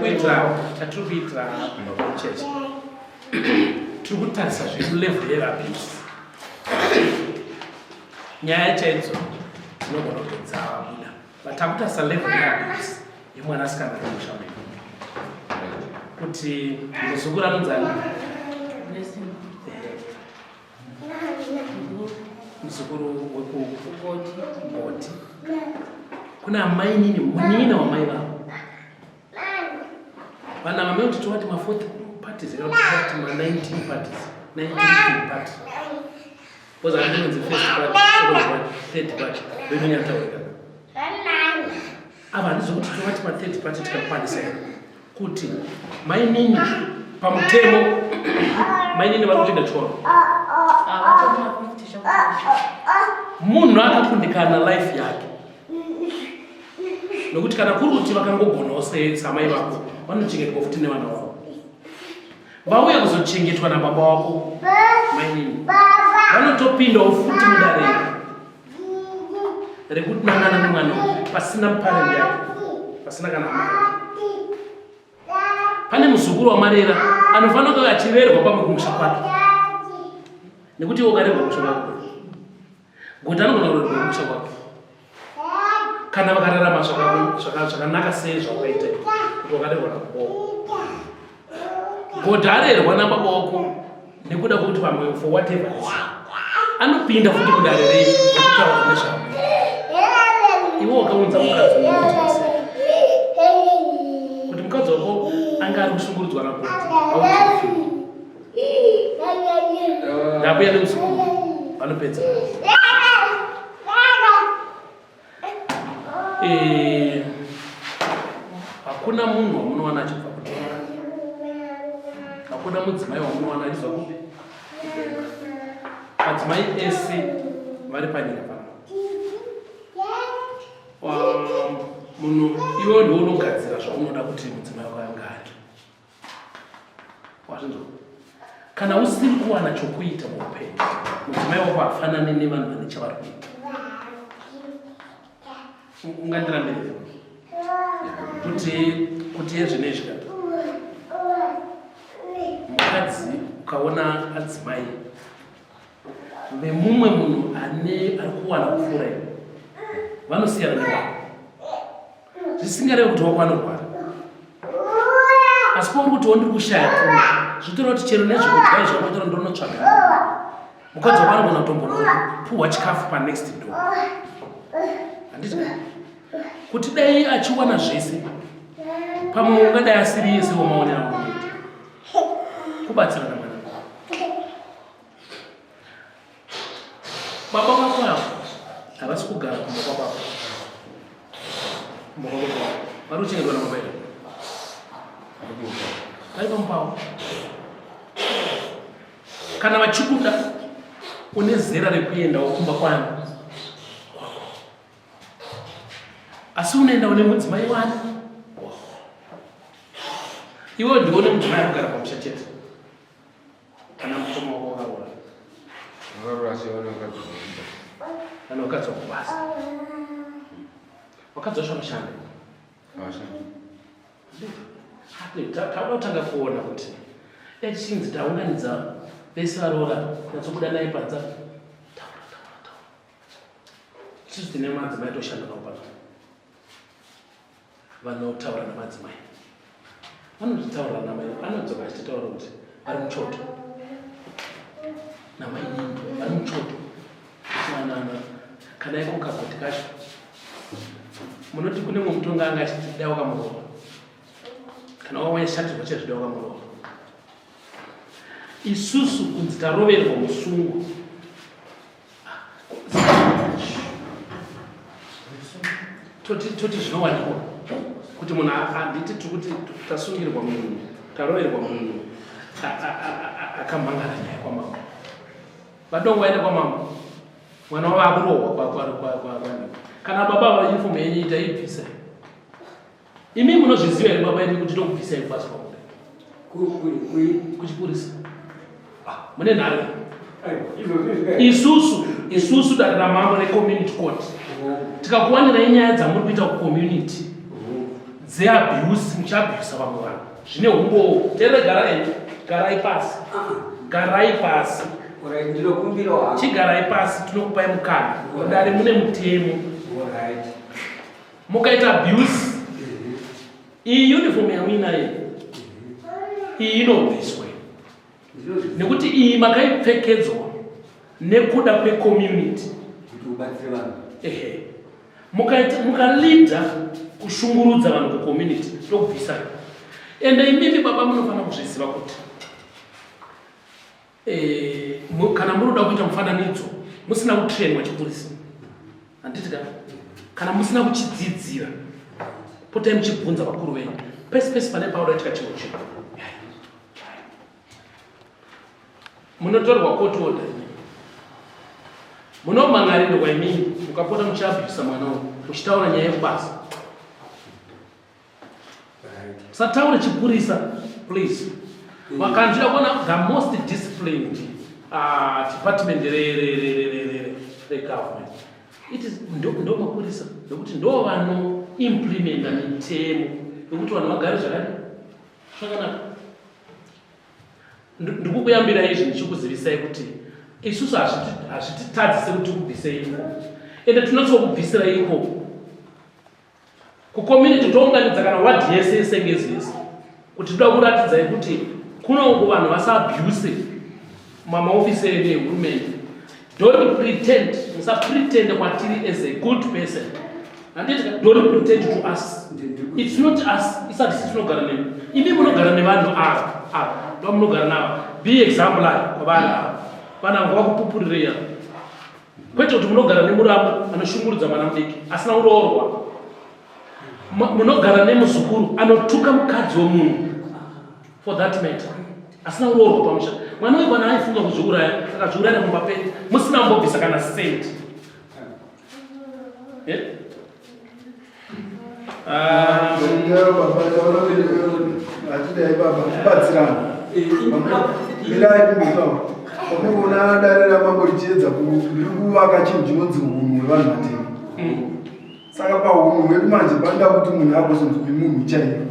Speaker 1: kuitira chechi, tiri kutarisa zviri level yeabuse. Nyaya chaidzo dzinogona kuti dzabuda, but takutarisa level yeabuse yemwanasikana ari musha medu, kuti muzukuru anonzani?
Speaker 7: Blessing.
Speaker 1: Muzukuru
Speaker 7: wekugoti.
Speaker 1: Goti kuna amainini, munin'ina wamai vavo. Vana vamai kuti tovati ma-fourth parties kana kuti tovati ma-19 parties, 19 party, because handinonzi first party, second party, third party, ndoinonyataurika ava. Handizokuti tovati ma-third party tikakwanisa here kuti mainini pamutemo, mainini vari kutoenda chikoro?
Speaker 7: Vatokuma 50 chakuti.
Speaker 1: Munhu akakundikana life yake, nokuti kana kuri kuti vakangogonawo samai vako, vanochengetwa futi nevana vavo vauya kuzochengetwa nababa wako. Mainini vanotopindawo futi mudare rekudanana nemwana uyu pasina parent yake, pasina kana hama yake. Pane muzukuru wamarera anofanira kunge achirerwa pamwe kumusha kwake, nekuti iwe ukarerwa kumusha kwako, goti anogona kurerwa kumusha kwake kana vakararama zvakanaka sei zvawakaita kuti wakarerwa nakubowa. Godha arerwa nababa wako nekuda kwekuti pamwe for whatever anopinda futi mudare renyu nekutaura nezvavo. Iwe wakaunza mukadzi unokuti sei? Kuti mukadzi wako anga ari kushungurudzwa naGodhi. Ndakuya nemuzukuru vanopedza. Eh, hakuna munhu wamunowana achibva kudenga, hakuna mudzimai wamunowana achibva kupi kudenga. Madzimai ese vari panyika pano, munhu iwe ndiwe unogadzira zvaunoda kuti mudzimai wako anga ari. Wazvinzwa? Kana usiri kuwana chokuita muupenyu, mudzimai wako hafanani nevanhu vane chavari kuita. Ungandirambire kuti kuti yezvinezvi ka mukadzi ukaona adzimai vemumwe munhu ane ari kuwana kupfuura iwe vanosiyana nevako zvisingarevi kuti wako anorwara asi pauri kuti wondiri kushaya pfuma zvitoreva kuti chero nezvekudya izvi wakotora ndonotsvaga mukadzi wako anogona kutombonopuhwa chikafu panext door handiti kuti dai achiwana zvese pamwe ungadai asiri yese wamaonera unoita kubatsirana mwana Baba vako ava havasi kugara kumba kwababa. Kumba kwababa vako. Vari kuchengetwa nababa here? Vari pamupawo. Kana vachikuda une zera rekuendawo kumba kwani kwako. Asi unoendawo nemudzimai wani wako. Iwe ndiwe une mudzimai ari kugara pamusha chete. Kana mukoma wako wakaroora.
Speaker 4: Wakaroora asi vana vakadzi vakubasa.
Speaker 1: Vana vakadzi vakubasa. Vakadzi vacho vanoshanda.
Speaker 4: Havashandi.
Speaker 1: Tauda kutanga kuona kuti dai tichinzi taunganidza vese varoora nyatsobuda naye panza. Taura taura taura. Isusu tine madzimai toshanda navo pano. Vanotaura namadzimai. Vanotitaura namai anodzoka achitaura kuti vari muchoto. Namainini vari muchoto. Vanana kana iko kagoti kacho. Munoti kune mumwe mutongi anga achiti dai wakamurova. Kana wawashatirwa chaizvo dai wakamurova. Isusu kunzi taroverwa musungo Toti toti zvinowanikwa kuti munhu handiti tiri kuti tasungirwa munhu taroverwa munhu akamhangara nyaya kwamambo vadongo vaenda kwamambo mwana wavo akurohwa kana baba va uniform yenyu ita ibvisa Imi munozviziva here baba imi kuti tokubvisai kubasa kwamuda? Kuchipurisa. Ah, mune nharo. Isusu, isusu dare ramambo recommunity court. Tikakuwanirai nyaya dzamuri kuita kucommunity dzeabuse muchiabusa vamwe vanhu zvine umbowo. Tere garai, garai pasi. Garai pasi. Chigarai pasi tinokupai mukana. Mudare mune mutemo. Mukaita abuse iyi uniform yamuinayo iyi inobviswa nekuti iyi makaipfekedzwa nekuda kwecommunity ehe mukalidha kushungurudza vanhu kucommunity tokubvisai ende imimi baba munofanira kuzviziva kuti Eh, kana munoda kuita mufananidzo musina kutrainwa chipurisa handiti ka kana musina kuchidzidzira potai muchibvunza vakuru venyu pese pese pane pauda itika chinhu chinhu munotorwa court order imi munomhangarirwa imimi mukapota muchiabhusa mwana uyu muchitaura nyaya yekubasa Usataure chipurisa please. Vakanzvira kuona the most disciplined uh, department regovernment. It is ndo ndo mapurisa nekuti ndo vano implementa mitemo yekuti vanhu vagare zvakadii zvakanaka. Ndikukuyambirai izvi ndichikuzivisai kuti isusu hazvititadzise kuti tikubvisei ikoko ende tinotokubvisirai ikoko kucommunity tounganidza kana ward yese yesengezi yese kuti toda kuratidzai kuti Kuno uku vanhu vasaabuse mamaofisi edu ehurumende. Don't pretend, musapretend kwatiri as a good person. Handiti don't pretend to us. It's not us, isati sisi tinogara nemi. Imi munogara nevanhu ava, ava, ndomunogara navo. Be exemplary kwavari ava. Vanhu ava ngavakupupurirei ava. Kwete kuti munogara nemuramu anoshungurudza mwana mudiki asina kuroorwa. Munogara nemuzukuru anotuka mukadzi wemunhu for that matter asina kuroorwa pamusha. Mwana uyu kana aifunga kuzviuraya akazviuraya mumba penyu musina kumbobvisa kana cent. Eh?
Speaker 2: Hatidai baba tibatsirana. Mirai kumbotaura. Pamunoona dare ramambo richiedza riri kuvaka chinhu chinonzi hunhu hwevanhu vatema. Saka pahunhu hwedu manje panoda kuti munhu agozonzi uyu munhu chaiyo.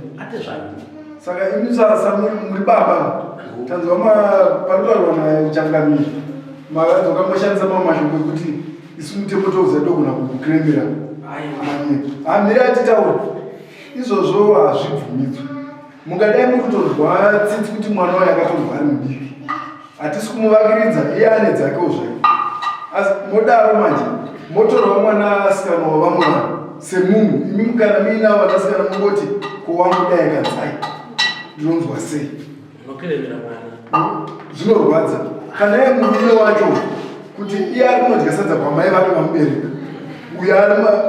Speaker 2: Saka imi sasa muri baba tanzwa panotaurwa nachangamire makadzoka moshandisa mamwe mashoko ekuti isu mutemo touziva togona kukukremera manyepo hamiri atitaura izvozvo hazvibvumidzwi mungadai muri kutonzwa tsitsi kuti mwana wayo akatorwa ari mudiki hatisi kumuvakiridza iye ane dzakewo zvake asi modaro manje motorwa mwanasikana wavamwe vanhu semunhu imi kana muinavo vanasikana mungoti ko wangu dai akadzai ndinonzwa sei
Speaker 1: unokeremera mwana
Speaker 2: zvinorwadza kana iye murume wacho kuti iye ari kunodya sadza kwamai vake vamubereka uyo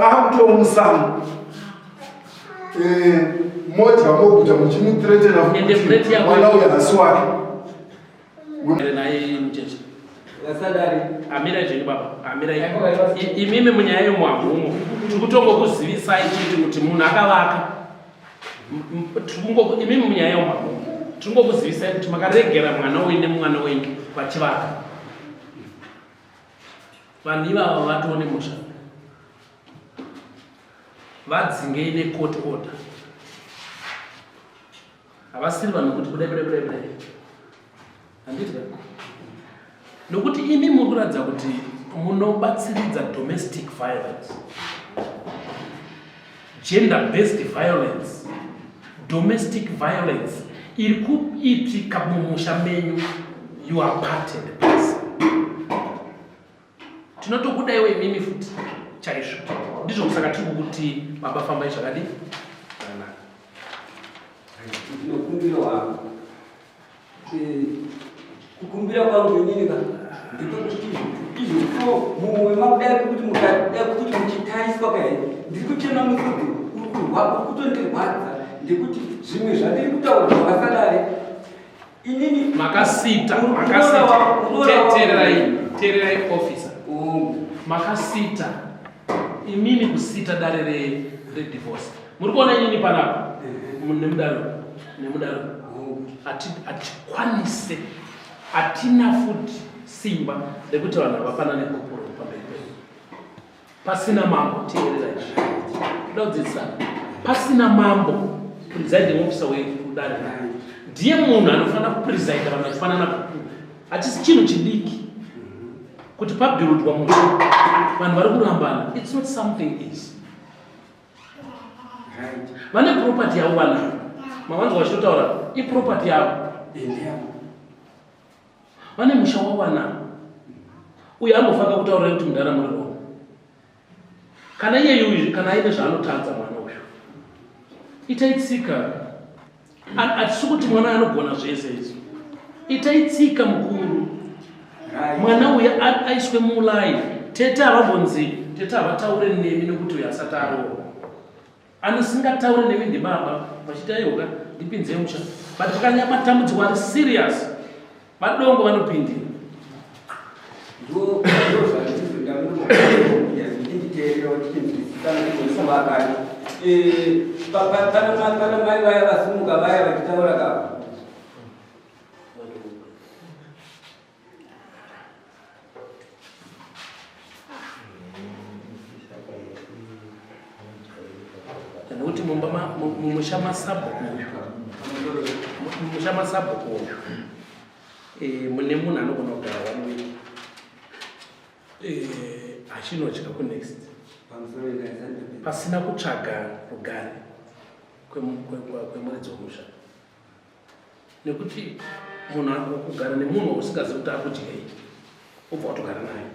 Speaker 2: akutoo musango eh, modya moguta muchimutretena mwana uyo hasi wake
Speaker 1: Amirai zvenyu baba, amirai. Imimi munyaya yemwamumo tiri kutongokuzivisai chete kuti munhu akavaka imimi munyaya yemwamumo tiri kungokuzivisai kuti makaregera mwana wenyu nemwana wenyu vachivaka. Vanhu ivava vatoo nemusha, vadzingei necourt order. Havasiri vanhu kuti kudai kudai kudai kudai, handiti ka? Nokuti imi muri kuratidza kuti munobatsiridza domestic violence, gender based violence, domestic violence iri kuitika mumusha menyu. You are part and parcel. Tinotokudaiwo imimi futi chaizvo. Ndizvo kusaka tiri kukuti baba fambai zvakadii zvakanaka.
Speaker 6: Ndinokumbira wangu eh, kukumbira kwangu inini ka ndekwekuti izvo mumwe makudai kwekuti mukadai kwekuti muchitariswa kai ndiri kuchema musodzi uri kutondirwadza ndekuti zvimwe zvandiri kutaura zvakasadare inini
Speaker 1: makasita makasita teererai teererai officer makasita imimi kusita dare redivorce muri kuona inini panapa nemudaro nemudaro hatikwanise hatina futi simba rekuti vanhu havafanane gupuro pamberi pedu pasina mambo. Teerera izvi, kuda kudzidzisana. Pasina mambo, presiding officer wedare ndiye munhu anofanira kupresida vanhu vachifanana gupuro. Hachisi chinhu chidiki kuti pabhirudwa musha vanhu vari kurambana. It's not something easy. Vane property yavo vanayo, mavanzwa vachitotaura iproperty yavo. Vane musha wavanawo. Uyo ambofaka kutaurira kuti mudhara muri wrong. Kana iyeyu uyu kana aine zvaanotadza mwana uyu, itai tsika. Hatisi kuti mwana anogona zvese izvi. Itai tsika mukuru, mwana uyu aiswe mulai. Tete havambonzi tete havataure nemi nekuti uyu asati aroorwa. Anosingataure nemi ndibaba vachiti aiwa ndipinzei musha, but pakanyanya matambudziko ari serious vadongo vanopindira.
Speaker 6: Pana mai vaya vasimuka vaya vachitaura ka
Speaker 1: Nekuti mumba mumusha masabhuku uyu, mumusha masabhuku uyu eh, mune munhu anogona kugara one week eh, achinodya kunext pasina kutsvaga rugare kwemuridzi wemusha. Nekuti munhu kugara nemunhu wausingazivi kuti akudyei obva watogara naye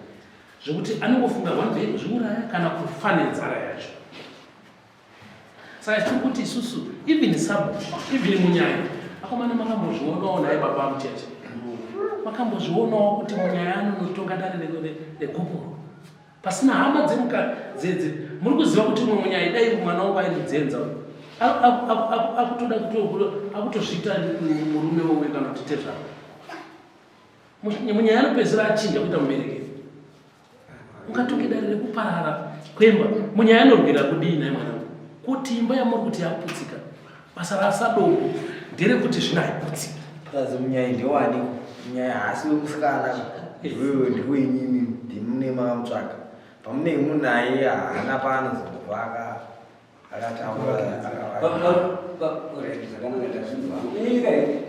Speaker 1: zvekuti anongofunga one day kuzviuraya kana kufa nenzara yacho. Saka tiri kuti isusu even sub even munyaya akomana makambozvionawo naye baba mucheche makambozvionawo kuti munyaya anonotonga dare regupuro pasina hama dzemuka dzedze muri kuziva kuti mumwe munyaya dai mwana wangu airi dzenza akutoda akutozviita murume wewe kana kuti tezvaro munyaya anopedzisira achinja kuita muberekeri ungatonge dare rekuparara kwemba munyaya anorwira kudii nhai mwana kuti imba yamuri kuti yaputsika basa rasadoko nderekuti zvino haiputsiki
Speaker 5: Plus munyaya ndewani munyaya haasi wekusikana iwewe ndiwenyini ndimune makamutsvaga pamunenge munaye haana paanozobva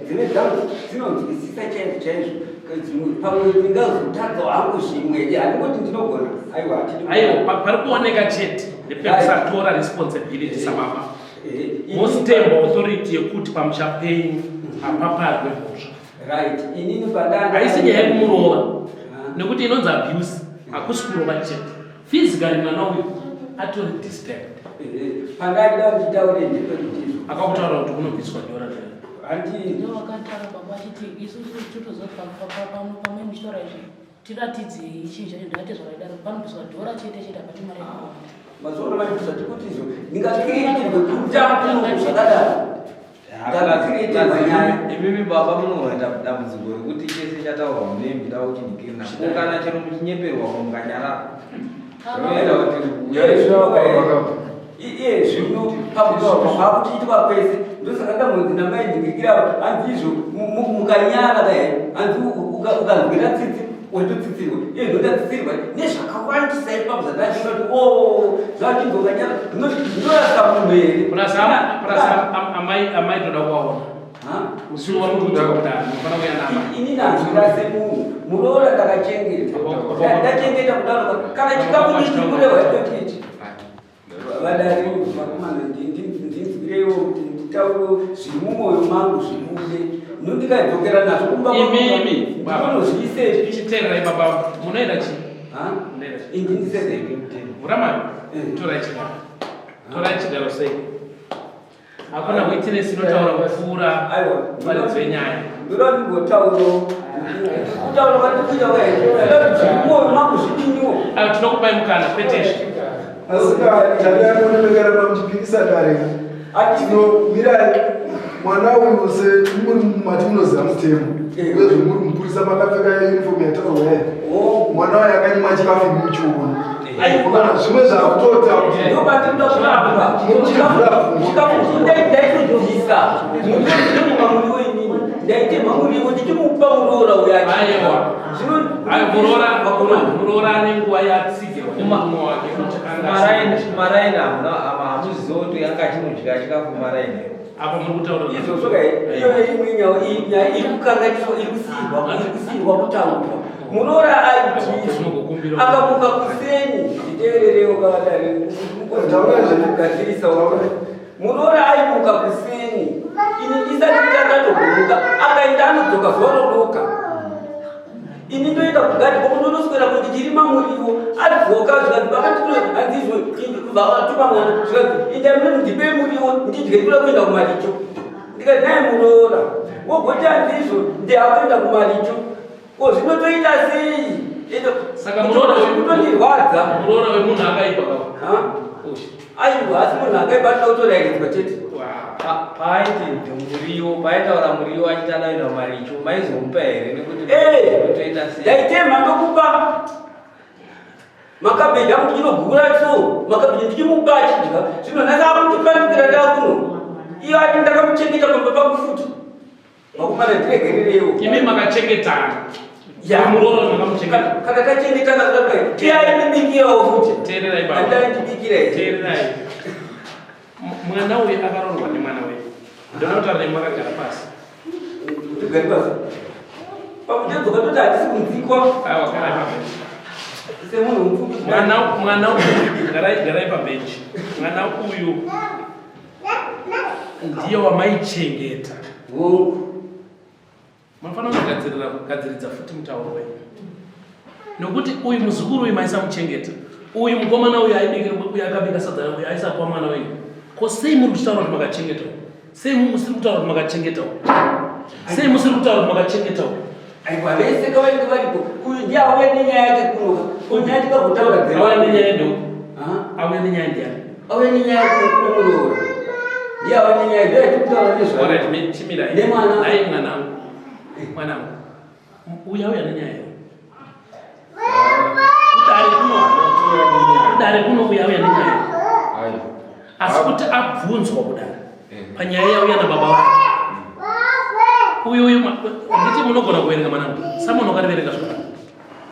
Speaker 6: Nzeve dzangu dzinonzwisisa chaizvo chaizvo pamwe ndingazotadza hangu zvimwe handingoti ndinogona aiwa
Speaker 1: aiwa pari kuoneka chete ndepekusatora responsibility sababa mostemba authority yekuti pamusha penyu hapaparwe mhosva
Speaker 6: right inini pandanga
Speaker 1: haisi nyaya yekumurova nekuti inonzi abuse hakusi kurova chete Physically mwana uyu atori disturbed.
Speaker 6: Pandaida kuti taure ndepekuti izvo.
Speaker 1: Akakutaura kuti kunobviswa nyora naye.
Speaker 6: Hanti
Speaker 7: Ndo vakataura baba vachiti isusu totozoti pamwe pamwe muchitora izvi tiratidze chii chacho ndakati zvakaidaro panobviswa dhora chete chete hapati mari yakawanda.
Speaker 6: Mazuva ano manje tikuti izvo ndingakiitirwe kutamba zvakadaro.
Speaker 5: Imimi baba munoona dambudziko rekuti chese chataurwa munei muchida kuti ndikirina ko kana chero muchinyeperwa ko mukanyarara zvinoita kuti
Speaker 6: iye zvino pakutaurwa kwakuchiitwa kwese ndosaka ndambonzi namai ndikirikira hanzi izvo mukanyara kae hanzi ukanzwira tsitsi watotsitsirwa iye ndotatsitsirwa nezvakawandisa ipapo zvandachiona kuti o oh, zvachidzoka nyara ndinorasa munhu here
Speaker 1: amai amai toda kuvaona
Speaker 6: ini nanzwira semunhu muroora ndakachengeta ndachengeta kudaro kana chikafu ndichikurehwa itochichi Vadare vakomana ndinzwireiwo kuti nditaure zviri mumwoyo mangu zvibude nondikadzokera nazvo kumba
Speaker 1: imimi
Speaker 6: ndinozviisepi
Speaker 1: chiteererai baba munoenda chii
Speaker 6: indindisezeke
Speaker 1: vhura mari eh. torai chigaro torai chigaro sei Hakuna witness inotaura kupfuura varidzi venyaya.
Speaker 6: Ndoda ndingotaurawo kutaura kwandikuita mwoyo mangu zvidiniwo.
Speaker 1: Ayo tinokupai mukana kwete izvi.
Speaker 2: Asika tari kuonekera pamuchipikisa dare. Tinomirai mwana uyu se muri mati munoziva mutemo. Uyezve muri mupurisa makapfeka uniform yataurwa yayo. Oh. Mwana uyu akanyimwa chikafu muchiona. Kana zvimwe zvakutota kuti
Speaker 6: ndopatinoda kuramba chikafu ndaitobvisa ndinoma muriwo inini ndaitema muriwo ndichimupa muroora uyo
Speaker 1: Aiwa. Muroora ane nguva yatsigirwa nemurume wake kuti anga
Speaker 5: Kumaraini hamuna hamuzivi kuti anga achinodya chikafu kumaraini here?
Speaker 1: Apa muri kutaura
Speaker 6: izvozvo ka iyo imwe nyaya iyi nyaya iri kukanganiswa iri kusiirwa iri kusiirwa kutaurwa muroora aiti akamuka kuseni nditeererewo kavadare kugadzirisa muroora aimuka kuseni ini ndisati ndakatomuka akaenda anodzoka zuva rodoka ini ndoenda kugadhi koko ndonoswera kuti ndichirima muriwo adzoka zvikanzi vakatihanzizvo vatuma mwana zvikanzi inda mune ndipei muriwo ndidye ndikuda kuenda kumaricho ndikati naye muroora wogoti hanzizvo ndiakuenda kumaricho ko zvino toita sei
Speaker 1: saka muroora
Speaker 6: kutondirwadza
Speaker 1: muroora wemunhu akaipa
Speaker 6: aiwa asi munhu akaipa anoda kutorairidzwa chete
Speaker 5: Paaiti muriwo, paaitaura muriwo achiti anoenda kumaricho, maizomupa here nekuti
Speaker 6: Eh,
Speaker 5: unotoita sei?
Speaker 6: ndaitema ndokupa makabheji angu ndichinogura so makabheji ndichimupa achidya zvino nhasi akundipandukira ndakuno iyo ati ndakamuchengeta pamba pangu futi Vakomana ndiregerereiwo.
Speaker 1: Imi makachengetana.
Speaker 6: Ya.
Speaker 1: Muroora makamuchengeta.
Speaker 6: Kana tachengetana kudai. Tiyai ndibikirawo futi.
Speaker 1: Teererai baba.
Speaker 6: Andai ndibikira here.
Speaker 1: Teererai. Mwana uyu akaroorwa nemwana wenyu. Ndoda kutaura nemi makagara pasi.
Speaker 6: Tigare pasi. Pakutedzoka toti hatisi kunzikwa.
Speaker 1: Aiwa garai pabhenji.
Speaker 6: Semunhu mupfupi.
Speaker 1: Mwana mwana uyu garai garai pabhenji. Mwana uyu ndiye wamaichengeta.
Speaker 6: Hongu.
Speaker 1: Munofanira kugadzirira kugadziridza futi mutauro wenyu. Nokuti uyu muzukuru uyu maisamuchengeta. Uyu mukomana uyu aibika uyu akabika sadza uyu aisapa mwana wenyu. Ko sei muri kuchitaura kuti makachengeta? Sei musiri kutaura kuti makachengeta? Sei musiri kutaura kuti makachengeta?
Speaker 6: Aiwa vese kavanenge varipo. Uyu ndiye auya nenyaya yake kuno. Uyu ndiye atikakutaura
Speaker 1: dzera. Auya nenyaya ndo. Auya nenyaya ndiani?
Speaker 6: Auya nenyaya kuno muroora. Ndiye auya nenyaya ndiye atikutaura nezvayo.
Speaker 1: Alright, me timira.
Speaker 6: Nemwana.
Speaker 1: Ai mwanangu. Mwanangu. Uya uya nenyaya. Kudare kuno. Kudare kuno uya uya nenyaya. Asi kuti abvunzwa kudare. Eh. Panyaya yauya nababa vake. Uyu uyu nditi munogona kuverenga mwanangu. Samon wakariverenga zvakanaka.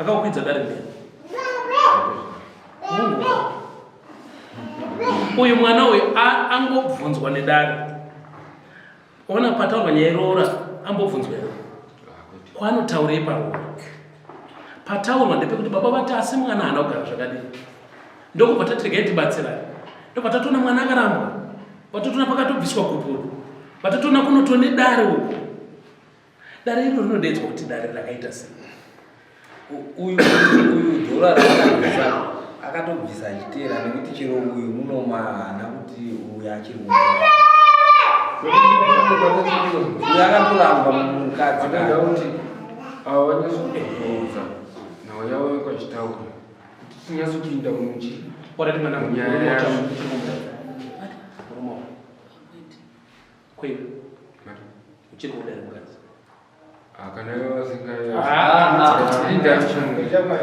Speaker 1: Akakukwidza dare mberi. Uyu mwana uyu angobvunzwa nedare. Ona pataurwa nyaya yeroora ambobvunzwa here? Kwanotaurei paroora? Pataurwa ndepekuti baba vati asi mwana haana kugara zvakadii. Ndokubva tati regai tibatsirane. Ndobva tatoona mwana akarambwa. Vatotoona pakatobviswa gupuro. Vatotoona kunotone dare uko. Dare iro rinodeedzwa kuti dare rakaita sei?
Speaker 5: Uyu uyu dhora raakabvisa akatobvisa achiteera nekuti chero uyu munoma haana kuti uyu achiri uyu akatoramba mukadzi
Speaker 4: Akaita kuti ava vanyatsokuudza nhau yavo yakachitaura kuti tinyatsopinda muchi
Speaker 1: Orati mwana
Speaker 4: Nyaya yacho.
Speaker 1: Murume wako. Kweiwe. Uchiri kuda here mukadzi?
Speaker 4: Ah, kana iwe vasinga
Speaker 1: Ah,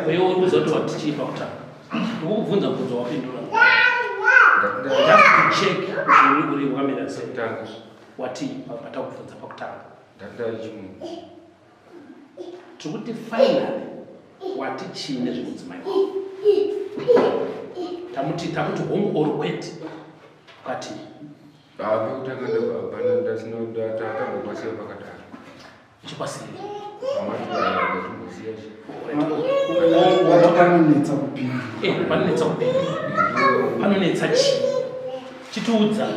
Speaker 4: ah.
Speaker 1: Iwe uri kuziva kuti wati chii pakutanga. Ndikukubvunza mubvunzo wapindura. Just to check kuti uri uri wakamira sei.
Speaker 4: Kutanga.
Speaker 1: Wati patakubvunza pakutanga.
Speaker 4: Ndakudai chimwe.
Speaker 1: Tiri kuti finally wati chii nezvemudzimai wako. Tamuti takuti hongu or kwete. Ukati
Speaker 4: Pekutanga ndabva ndasina tatambokasiya pakadaro.
Speaker 1: Chikwasiya.
Speaker 4: Ndatombosiya chi.
Speaker 2: Wati panonetsa kupindura.
Speaker 1: Eh, panonetsa kupindura. Panonetsa chii? Chitiudza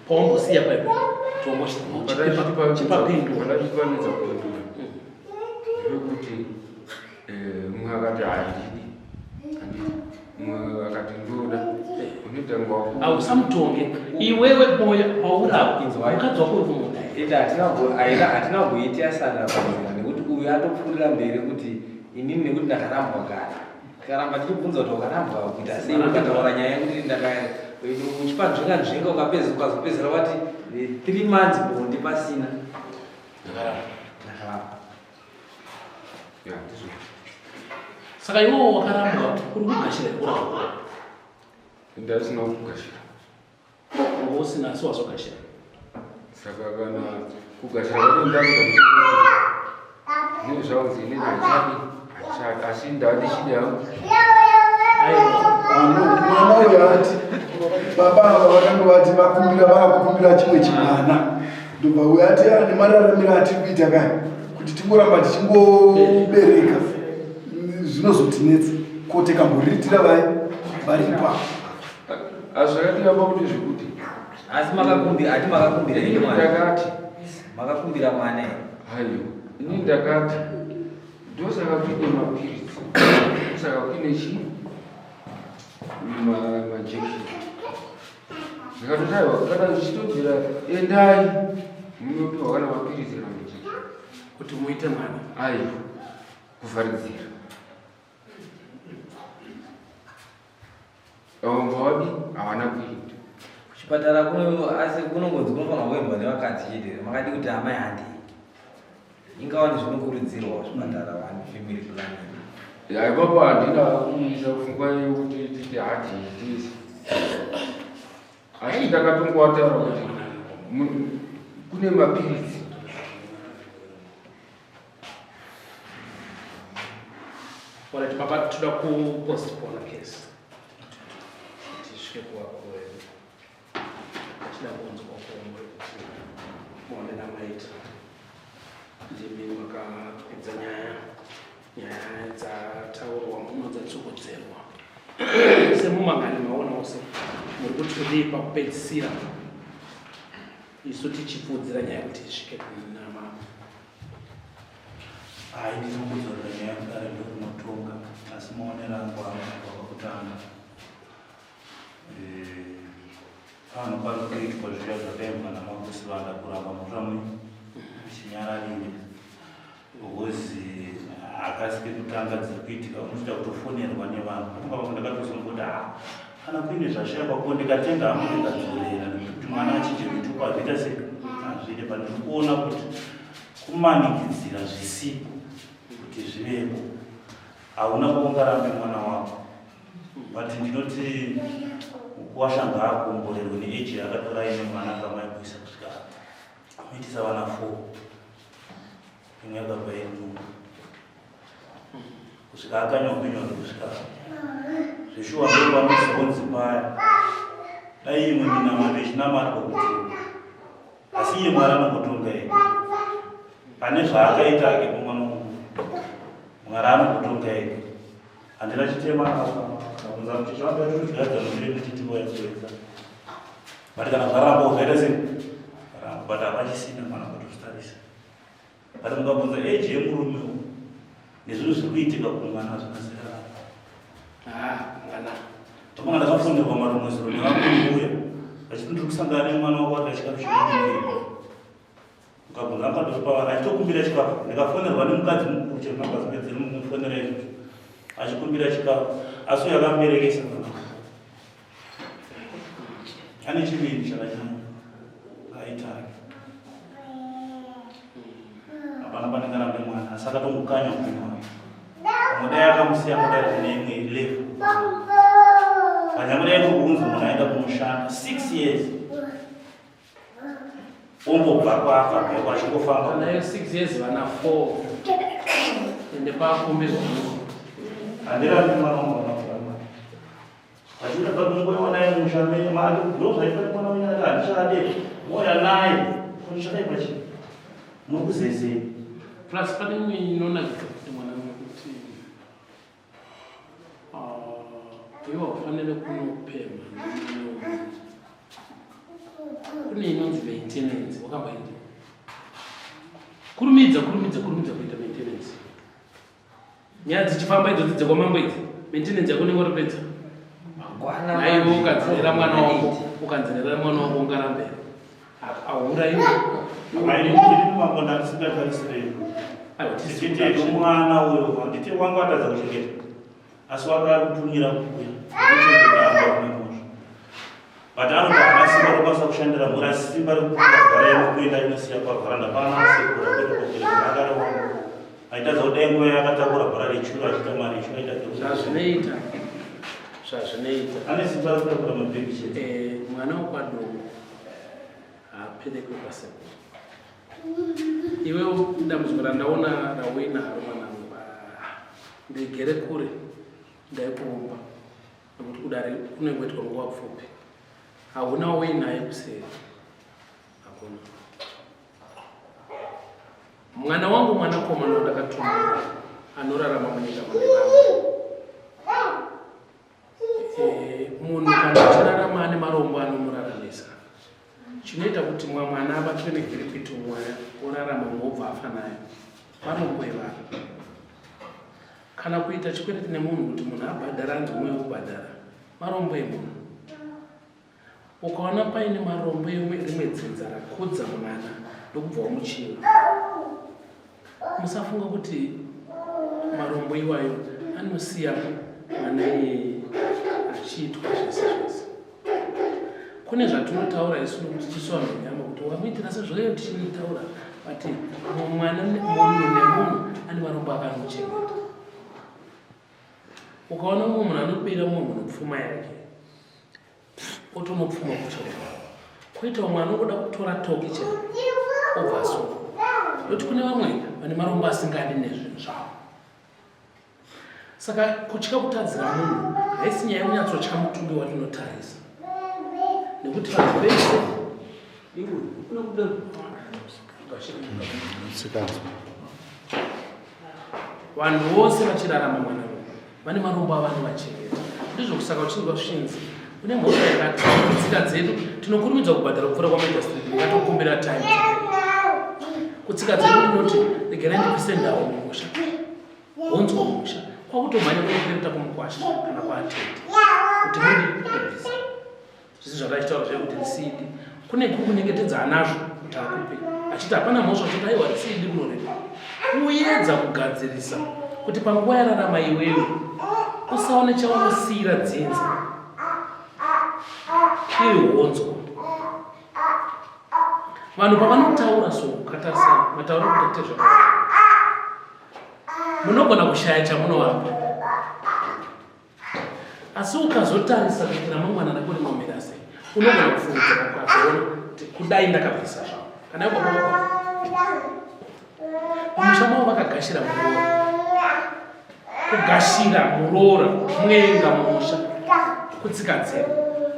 Speaker 1: pawambosiya paipo. Chipapindura.
Speaker 4: Panonetsa kupindura. Ndepekuti mumwe akati handidi. Handidi. Mumwe akati ndoda. Unoita ngwa.
Speaker 1: Ausamutonge. Iwewe moyo paurapo. Mukadzi wako uri kumuda.
Speaker 5: Ita hatina hatina kuita sana panzira nekuti uyu atopfuurira mberi kuti inini nekuti ndakarambwa kare. Tikaramba tichibvunza kuti wakarambwa kuita sei ukataura nyaya yekuti ndaka uchipanzvenga nzvenga ukapedza ukazopedzera wati 3 months bonde pasina. Ndakarambwa.
Speaker 4: Ya, ndizvo.
Speaker 1: Saka iwewe wakarambwa uri kugashira here kurambwa?
Speaker 4: Ndasina kugashira.
Speaker 1: Wanga usina asi wazogashira.
Speaker 4: Saka kana kugashira kwacho ndakuda nezvaunzi inini handichadi handichadi asi ndandichida hangu.
Speaker 1: Aiwa.
Speaker 2: Mwana uyu ati baba ava vakanga vati vakumbira vakukumbira chimwe chimwana ndobva uyu ati "Ah, nemararamiro atiri kuita kaya kuti tingoramba tichingobereka zvinozotinetsa ko tikamboriritira vai varipo apa
Speaker 4: Asi zvakati apa kuti zvekuti
Speaker 5: Asi makakumbira ati makakumbira
Speaker 4: inini
Speaker 5: here mwana?
Speaker 4: ndakati
Speaker 5: Makakumbira mwana here?
Speaker 4: hayo inini ndakati ndosaka kuine mapiritsi ndosaka kuine chi majekisheni ndikatoti aiwa kana zvichitobvira endai munopiwa kana mapiritsi kana majekisheni
Speaker 1: Kuti muite mwana.
Speaker 4: aiwa kuvharidzira avo vadi havana kuita
Speaker 5: Kuchipatara kuno asi kunongonzi kunofanirwa kuendwa nevakadzi chete. Makadi kuti amai handei. Ingawa zvinokurudzirwa kuzvipatara wani family planning.
Speaker 4: Ya, ipapo handina kuisa pfungwa yekuti titi hatiitisi asi ndakatongowataura kuti kune mapiritsi
Speaker 1: Alright, baba toda kupostpone case. Tisvike kuvakuru vedu. Tida kunzwa kwamuri kuti maonera maita. Ndimi makapedza nyaya. Nyaya dzataurwa muno dzatsokodzerwa. Semumangani maonawo se muri kuti kudii pakupedzisira. Isu tichipfuudzira nyaya kuti isvike kuna mama.
Speaker 3: Hai, ndinokudzorera nyaya kudare ndokunotonga, asi maonero angu angu pakutanga eh, pano pari kuitwa zviya zvakaimbwa namakusi vanda kuramba mutamwe chinyararire because hakasi kekutanga dziri kuitika unotoita kutofonerwa nevanhu patonga pamwe ndakatozongoti ha ah, kana kuine zvashaikwa ko ndikatenga hangu ndikadzorera nekuti mwana achinje mitupo azviita se azviite but ndiri kuona kuti kumanikidzira zvisipo kuti zvivepo hauna kwaungarambe mwana wako but ndinoti mukuwasha ngaakomborerwe neeji yaakatora ine mwana akamaikuisa kusvika amuitisa vana four imwe yakabva iri munhu kusvika akanywa upenyu hwake kusvika zveshuwa ndopanozonzi paya dai imwe minamato ichinamatwa kuti asi iye mwari anongotonga ega pane zvaakaita ake kumwana mukuru mwari anongotonga ega handina chitema akunza kuti chawandatodyadza mundire ndichitivoyakuedza but kana zvaramba zvaita sei ramba but hapachisina kana kutozvitarisa but mukabvunza age yemurume uyu nezvinhu zviri kuitika kumwana hazvina zera rako
Speaker 1: ah, mwana
Speaker 3: topanga ndakafonerwa marimwe zuro nevakuuya vachiti ndiri kusangana nemwana wako ati chikafu chekubikira ukabvunza akatopa achitokumbira chikafu ndikafonerwa nemukadzi mukuru chero makazopedzera mukumufonera izvozvo achikumbira chikafu asi uyo akamuberekesa mwana ane chivindi chakanyanya aitake hapana panenge arambe mwana asi akatongokanya upenyu hwake pamwe dai akamusiya kudai kune imwe level panyamwe dai kukunzi munhu aenda kunoshanda six years ombobva kwaakabva kwachingofamba
Speaker 1: kana yo six years vana four ende pakumbirwa
Speaker 3: handirambi mwana wangu Vachida kungoiwa naye musha menyu mari ndozvaita mwana wenyu ati handichade moya naye chakaipa chii muri kuzezei
Speaker 1: plus pane imwe inonakidza kuti mwana kuti ah, iwe haufanire kunopemha kune inonzi maintenance wakamboenda kurumidza kurumidza kurumidza kuita maintenance nyaya dzichifamba idzodzi dzekwamambo idzi maintenance yako unenge watopedza naiwe ukanzerera mwana wako ukanzerera mwana wako ungarambe auraiwe
Speaker 3: mwana uyo handiti wangu atadza kuchengeta asi wanga ari kutumira kuuya kuchengeta but anoti haana simba rokwanisa kushandira mhuri asi simba rekupfuura bhara yekuenda inosiya pavharanda paana sekura kwete kokuenda akariwana aitadza kudai nguva yakatakura bhara rechuru achiita mari icho aita
Speaker 1: zvazvinoita zvazvinoita
Speaker 3: ane simba rekutakura mabhegi chete
Speaker 1: eh, mwana wokwadongo haaperekwe kwasekuru iwe dambudziko randaona rauinaro mwanangu ah, ndigere kure ndaikuumba nekuti kudare kunongoitwa nguva pfupi hauna wauinaye kuseri hakuna mwana wangu mwanakomana wandakatumira anorarama munyika mune vamwe eh, munhu kana achirarama ane marombo anomuraramisa chinoita kuti mwana abatwe negwirikwiti mwana orarama mobva afa nayo marombo evanhu Kana kuita chikwereti nemunhu kuti munhu abhadhara anzi umwe wekubhadhara marombo emunhu. Ukaona paine marombo erimwe dzinza rakudza mwana ndokubva wamuchiva, musafunga kuti marombo iwayo anosiya mwana iyeye achiitwa zvese zvese. Kune zvatinotaura isu nokuti tisu vanhu venyama kuti wamuitira sezvaiyo tichinotaura but mwana munhu nemunhu ane marombo akanochengeta. Ukaona mumwe munhu anobira mumwe munhu pfuma yake otonopfuma kuchauka koita umwe anongoda kutora toki chete obva asungwa nokuti kune vamwe vane marombo asingadi nezvinhu zvavo Saka kutya kutadzira munhu haisi nyaya yekunyatsotya mutumbi watinotarisa nekuti vanhu vese vanhu vose vachirarama mwana vane marombo avanovachengeta ndizvo kusaka uchinzwa zvinzi une mhosva yakati tsika dzedu tinokurumidza kubhadhara kupfuura kwamajistrate ndingatokumbira time. Kutsika dzedu tinoti regerai ndibvise ndau mumusha, honzwa mumusha, kwakutomhanya kunopereta kumukwasha kana kwaatete kuti mundibvisa. Zvisi zvakachitaura zviya kuti risidi kune kuri kunyengetedza anazvo kuti akupe achiti hapana mhosva kuti aiwa risidi kunorepa kuyedza kugadzirisa kuti panguva yararama iwewe usaone chaunosiyira dzinza iri honzwa. Vanhu pavanotaura so ukatarisa matauro kuti tezva munogona kushaya chamunovapa asi ukazotarisa kuti ramangwana rako rinomira sei unogona kufungidzira ukazoona kuti kudai ndakabvisa zvavo kana ivo baba vako mumusha mavo vakagashira muroora kugashira muroora mwenga mumusha kutsika dzedu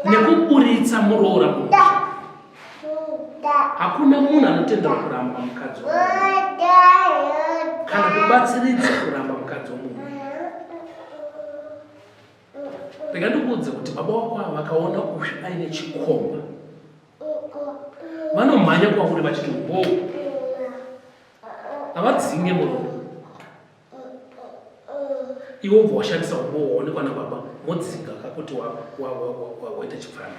Speaker 1: nekuburitsa muroora mumusha Hakuna munhu anotenderwa kuramba mukadzi kana kubatsiridza kuramba mukadzi womunhu. Rega ndikuudze kuti baba wako ava vakaona uyu aine chikomba vanomhanya kwauri vachiti wo havadzinge muromo iwe ubva washandisa umbo waonekwa nababa modzinga kakuti waita chipfambi.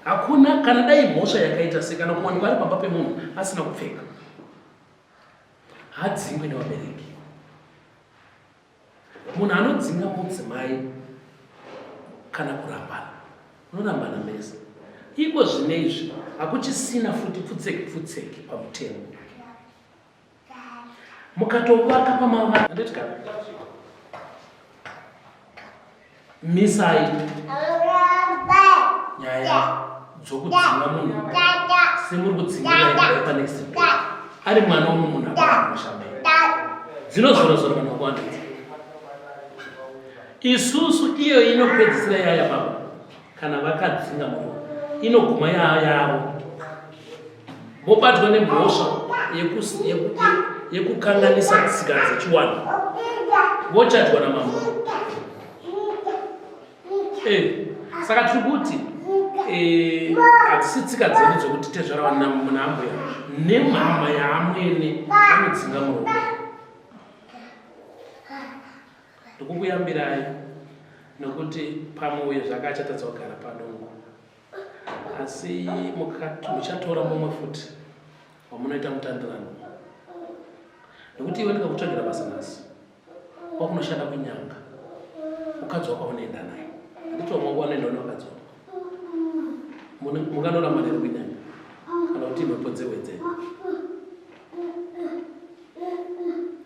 Speaker 1: Hakuna kana dai mhosva yakaita sei kana kuwanikwa ari pamba pemunhu asina kupfeka haadzingwe nevabereki. Munhu anodzinga mudzimai kana kurambana unorambana mese. Iko zvine izvi hakuchisina futi pfutseki pfutseki pamutemo. Mukatovaka pamavaka handiti kana misai nyaya dzokudzinga munhu semuri kudzingira imbwa yepanext door ari mwana womwe munhu akamusha mai dzinozora zora vanhu vakawanda idzi isusu iyo inopedzisira yaya baba kana vakadzinga munhu inoguma yavo mobatwa nemhosva yekukanganisa tsika dzechiwanhu vochajwa namambo eh, saka tiri kuti eh, hatisi tsika dzedu dzokuti tezvara vana muna ambuya nemhama yaamwene vanodzinga murume ndikukuyambirai nokuti pamwe uye zvake achatadza kugara panongo asi muchatora mumwe futi wamunoita mutandirano nekuti iwe ndikakutsvagira basa nhasi wakunoshanda kunyanga mukadzi wako aunoenda naye handiti wamwe wako anoenda nevakadzi wako munganoramba nere kunyanga kana kuti mhepo dzewedzera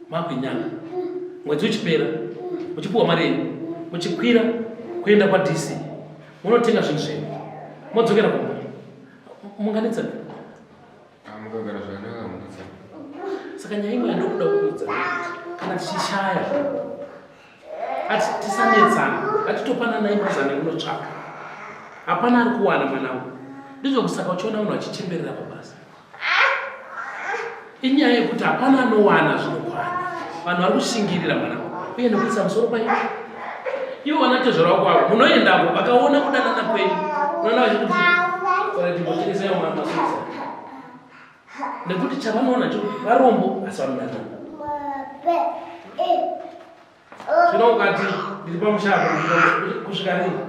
Speaker 1: makuinyanga mwedzi uchipera muchipuwa mari yenyu muchikwira kuenda kwadc munotenga zvinhu zvenyu modzokera kumba munganetsana
Speaker 4: ah, mukagara zvakanaka munetsana
Speaker 1: saka nyaya imwe yandokuda kuudza kana tichishaya ati tisanetsana ngatitopananai mazano ekunotsvaka hapana ari kuwana mwanangu ndizvo kusaka uchiona vanhu vachichemberera pabasa Inyaya yekuti hapana anowana zvinokwana. Vanhu vari kushingirira mwana uye nekuisa musoro pai. Ivo vanatezvara wako avo munoendako vakaona kudanana kwenyu unoona vachikuti oratibotengesa mwana masusa nekuti chavanoona cho varombo asi vanodanana. Zvino ukati ndiri pamusha apa kusvika rini?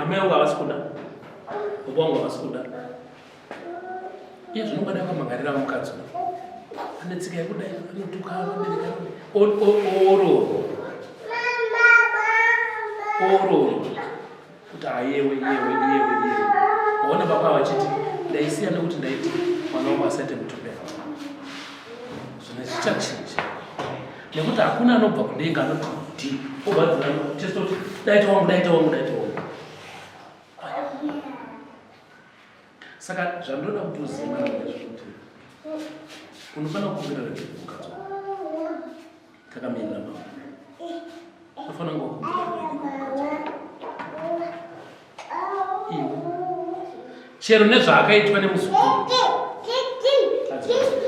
Speaker 1: Amai vangu havasi kuda, baba vangu havasi kuda. Iye zvino ungada akamangarira mukadzi uyu ane tsika yekudai anotuka vabereki ooroorwa ooroorwa kuti ayewe yewe yewe yewe waona baba vachiti ndaisiya nekuti ndaiti mwana wangu asaite mutupera zvine zvichachinja nekuti hakuna anobva kudenga anoti di obva chesoti daita wangu daita wangu daita wangu saka zvandoda kuti uzive mwana ndezvekuti unofanira kukumbira regerero mukadzi wako takamirira mama unofanira kunge wakumbira regerero mukadzi wako iwe chero nezvaakaitwa nemuzukuru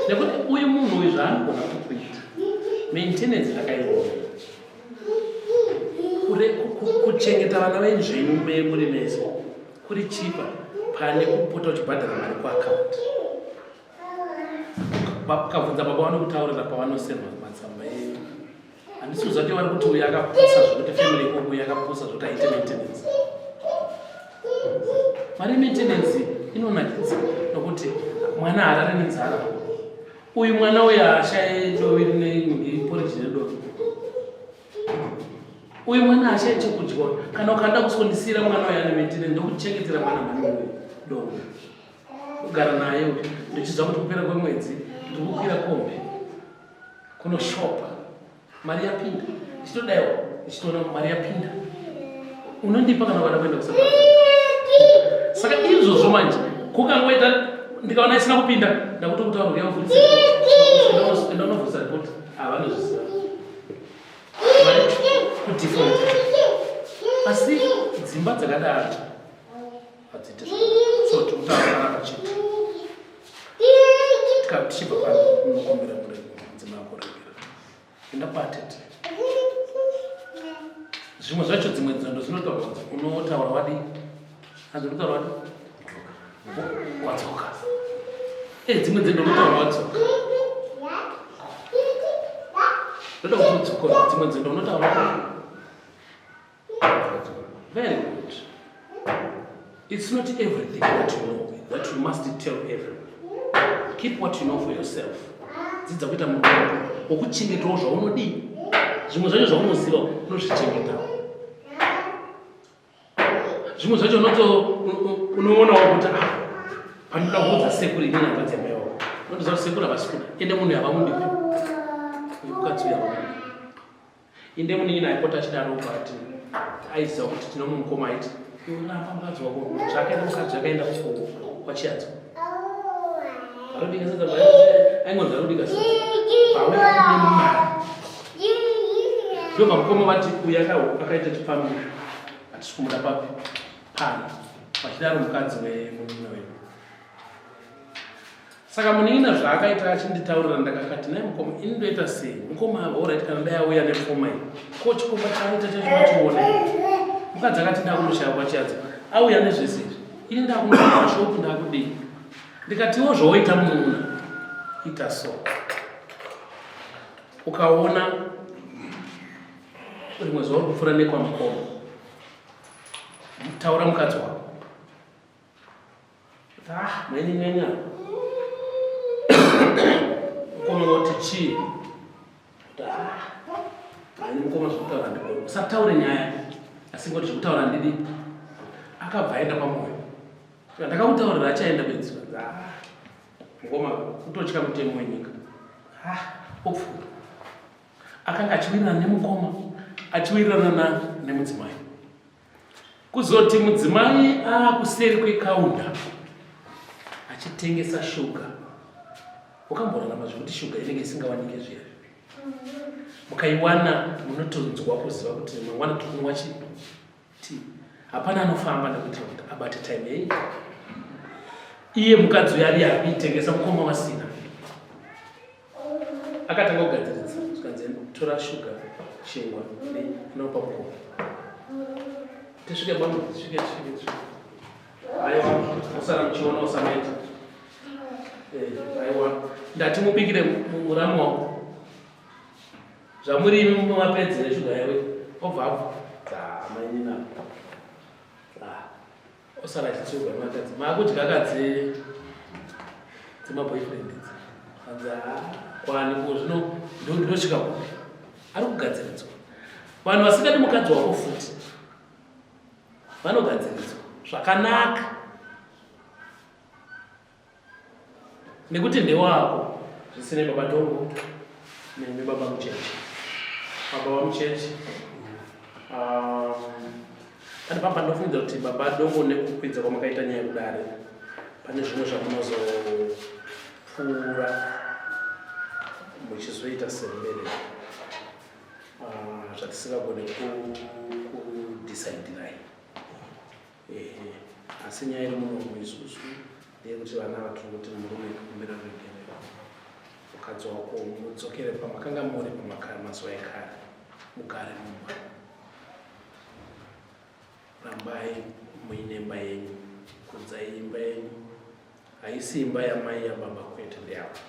Speaker 1: nekuti uyu munhu uyu zvaanogona kukuita maintenance akaiona kuchengeta vana venyu zvenyu muri mese kuri chipa. Pane kupota uchibhadhara mari kuaccount. Ukabvunza baba vanokutaurira pavanoserwa matsamba e handisi kuziva kuti vari kuti uyu akapusa zvekuti family ikoko uyu akapusa zvekuti aite maintenance. Mari maintenance inonakidza nokuti mwana harare nenzara. Uyu mwana uyu haashaye dovi rine porridge nedovi. Uyu mwana haashaye chekudya. Kana ukada kusondisira mwana uyu ane maintenance ndokuchengetera mwana mhani uyu dovi. Kugara naye uyu ndichiziva kuti kupera kwemwedzi ndiri kukwira kombi kunoshopa mari yapinda ndichitodaiwo ndichitoona mari yapinda unondipa kana ukada kuenda kuSouth Africa. Saka izvozvo manje kukangoita ndikaona isina kupinda ndakutokutaura kuti yavhurisa enda unovhurisa report havanozviziva kudefault asi dzimba dzakadaro hadziite so tikutaura panapa chete tichibva pano unokumbira mudzimai wako regera enda kwatete zvimwe zvacho dzimwe nzendo dzinotaura kunzi unotaura wadii hanzi unotaura wadii wadzoka e dzimwe nzendo unotaura wadzoka ndoda kuti udzokore dzimwe nzendo unotaura wadii Very good. It's not everything that you know that you must tell everyone. Keep what you know for yourself. Dzidza kuita munhu wokuchengetawo zvaunodii. Zvimwe zvacho zvaunoziva unozvichengetawo. Zvimwe zvacho unoonawo kuti ah, panoda kuudza sekuru inini hanzvadzi yamai wako. Unotoziva kuti sekuru havasi kuda. Ende munhu yavamundipi. Mukadzi uyu havamundi. Inde munin'ina aipota achidaro but aiziva kuti tino mukoma aiti iwe ramba mukadzi wako zvakaenda mukadzi akaenda kwachiyadzo arobika sadza aingonzi arobika sadza pauya aine mari ndobva mukoma vati uyu akaita chipfambi hatisi kumuda papi pano vachidaro mukadzi wemunin'ina wedu. Saka munin'ina zvaakaita achinditaurira ndakakati naye mukoma ini ndoita sei mukoma alright kana dai auya nepfuma iyi ko chikomba chaaita chacho machiona mukadzi akati ndakunoshaya kwachiadza auya nezvese izvi ini ndakunoshaya shopu ndakudii ndikatiwo zvawoita munun'una ita so ukaona rimwe zuva uri kupfuura nekwamukoma taura mukadzi wako Ah, mainini mukoma voti chii? Ah, maini mukoma zvekutaura ndikona. Usataure nyaya asi ngoti zvekutaura ndidi. Akabva aenda kwamoyo. Saka ndakakutaurira achaenda bedzi. Ah, mukoma kutotya mutemo wenyika. Ah, opfuura. Akanga achiwirirana nemukoma, achiwirirana nemudzimai. Kuzoti mudzimai aakuseri kwekaunda achitengesa shuga. Wakamborarama zvekuti shuga inenge isingawanike zviya. Mukaiwana munotonzwa kuziva kuti mangwana tiri kunwa chii? Tea. Hapana anofamba nekuitira kuti abate time yei. Iye mukadzi uyo ari akuitengesa mukoma wasina. Akatanga kugadziridza zvikanzi tora shuga chingwa inopa mukoma. Tisvike bambo, tisvike tisvike tisvike. Aiwa, usara muchiona usaneta. Aiwa, ndati mubikire muramu wako. Zvamuri imi mumapedzere shuga yawe. Obva abva. Dzamainina. Osara achitsiurwa nemakadzi. Maakudya kadzi dzemaboyfriend idzi. Hanzi haa kwani ko zvino ndosvika kupi? Ari kugadziridzwa. Vanhu vasingadi mukadzi wako futi vanogadziridzwa zvakanaka nekuti ndewako zvisinei baba Dongo nemi baba Mucheche. Baba vaMucheche pane pamba ndinofungidzira kuti baba Dongo nekukwidza kwamakaita nyaya yekudare pane zvimwe zvamunozopfuura muchizoita semubereki zvatisingagone kudecidirai. Ehe, asi nyaya iri munomu isusu ndeyekuti vana ava tiri kuti murume kumbira ruregerero mukadzi wako mudzokere pamakanga muri pamakare mazuva ekare mugare mumba rambai muine imba yenyu. Kudzai imba yenyu. Haisi imba yamai yababa kwete ndeyako.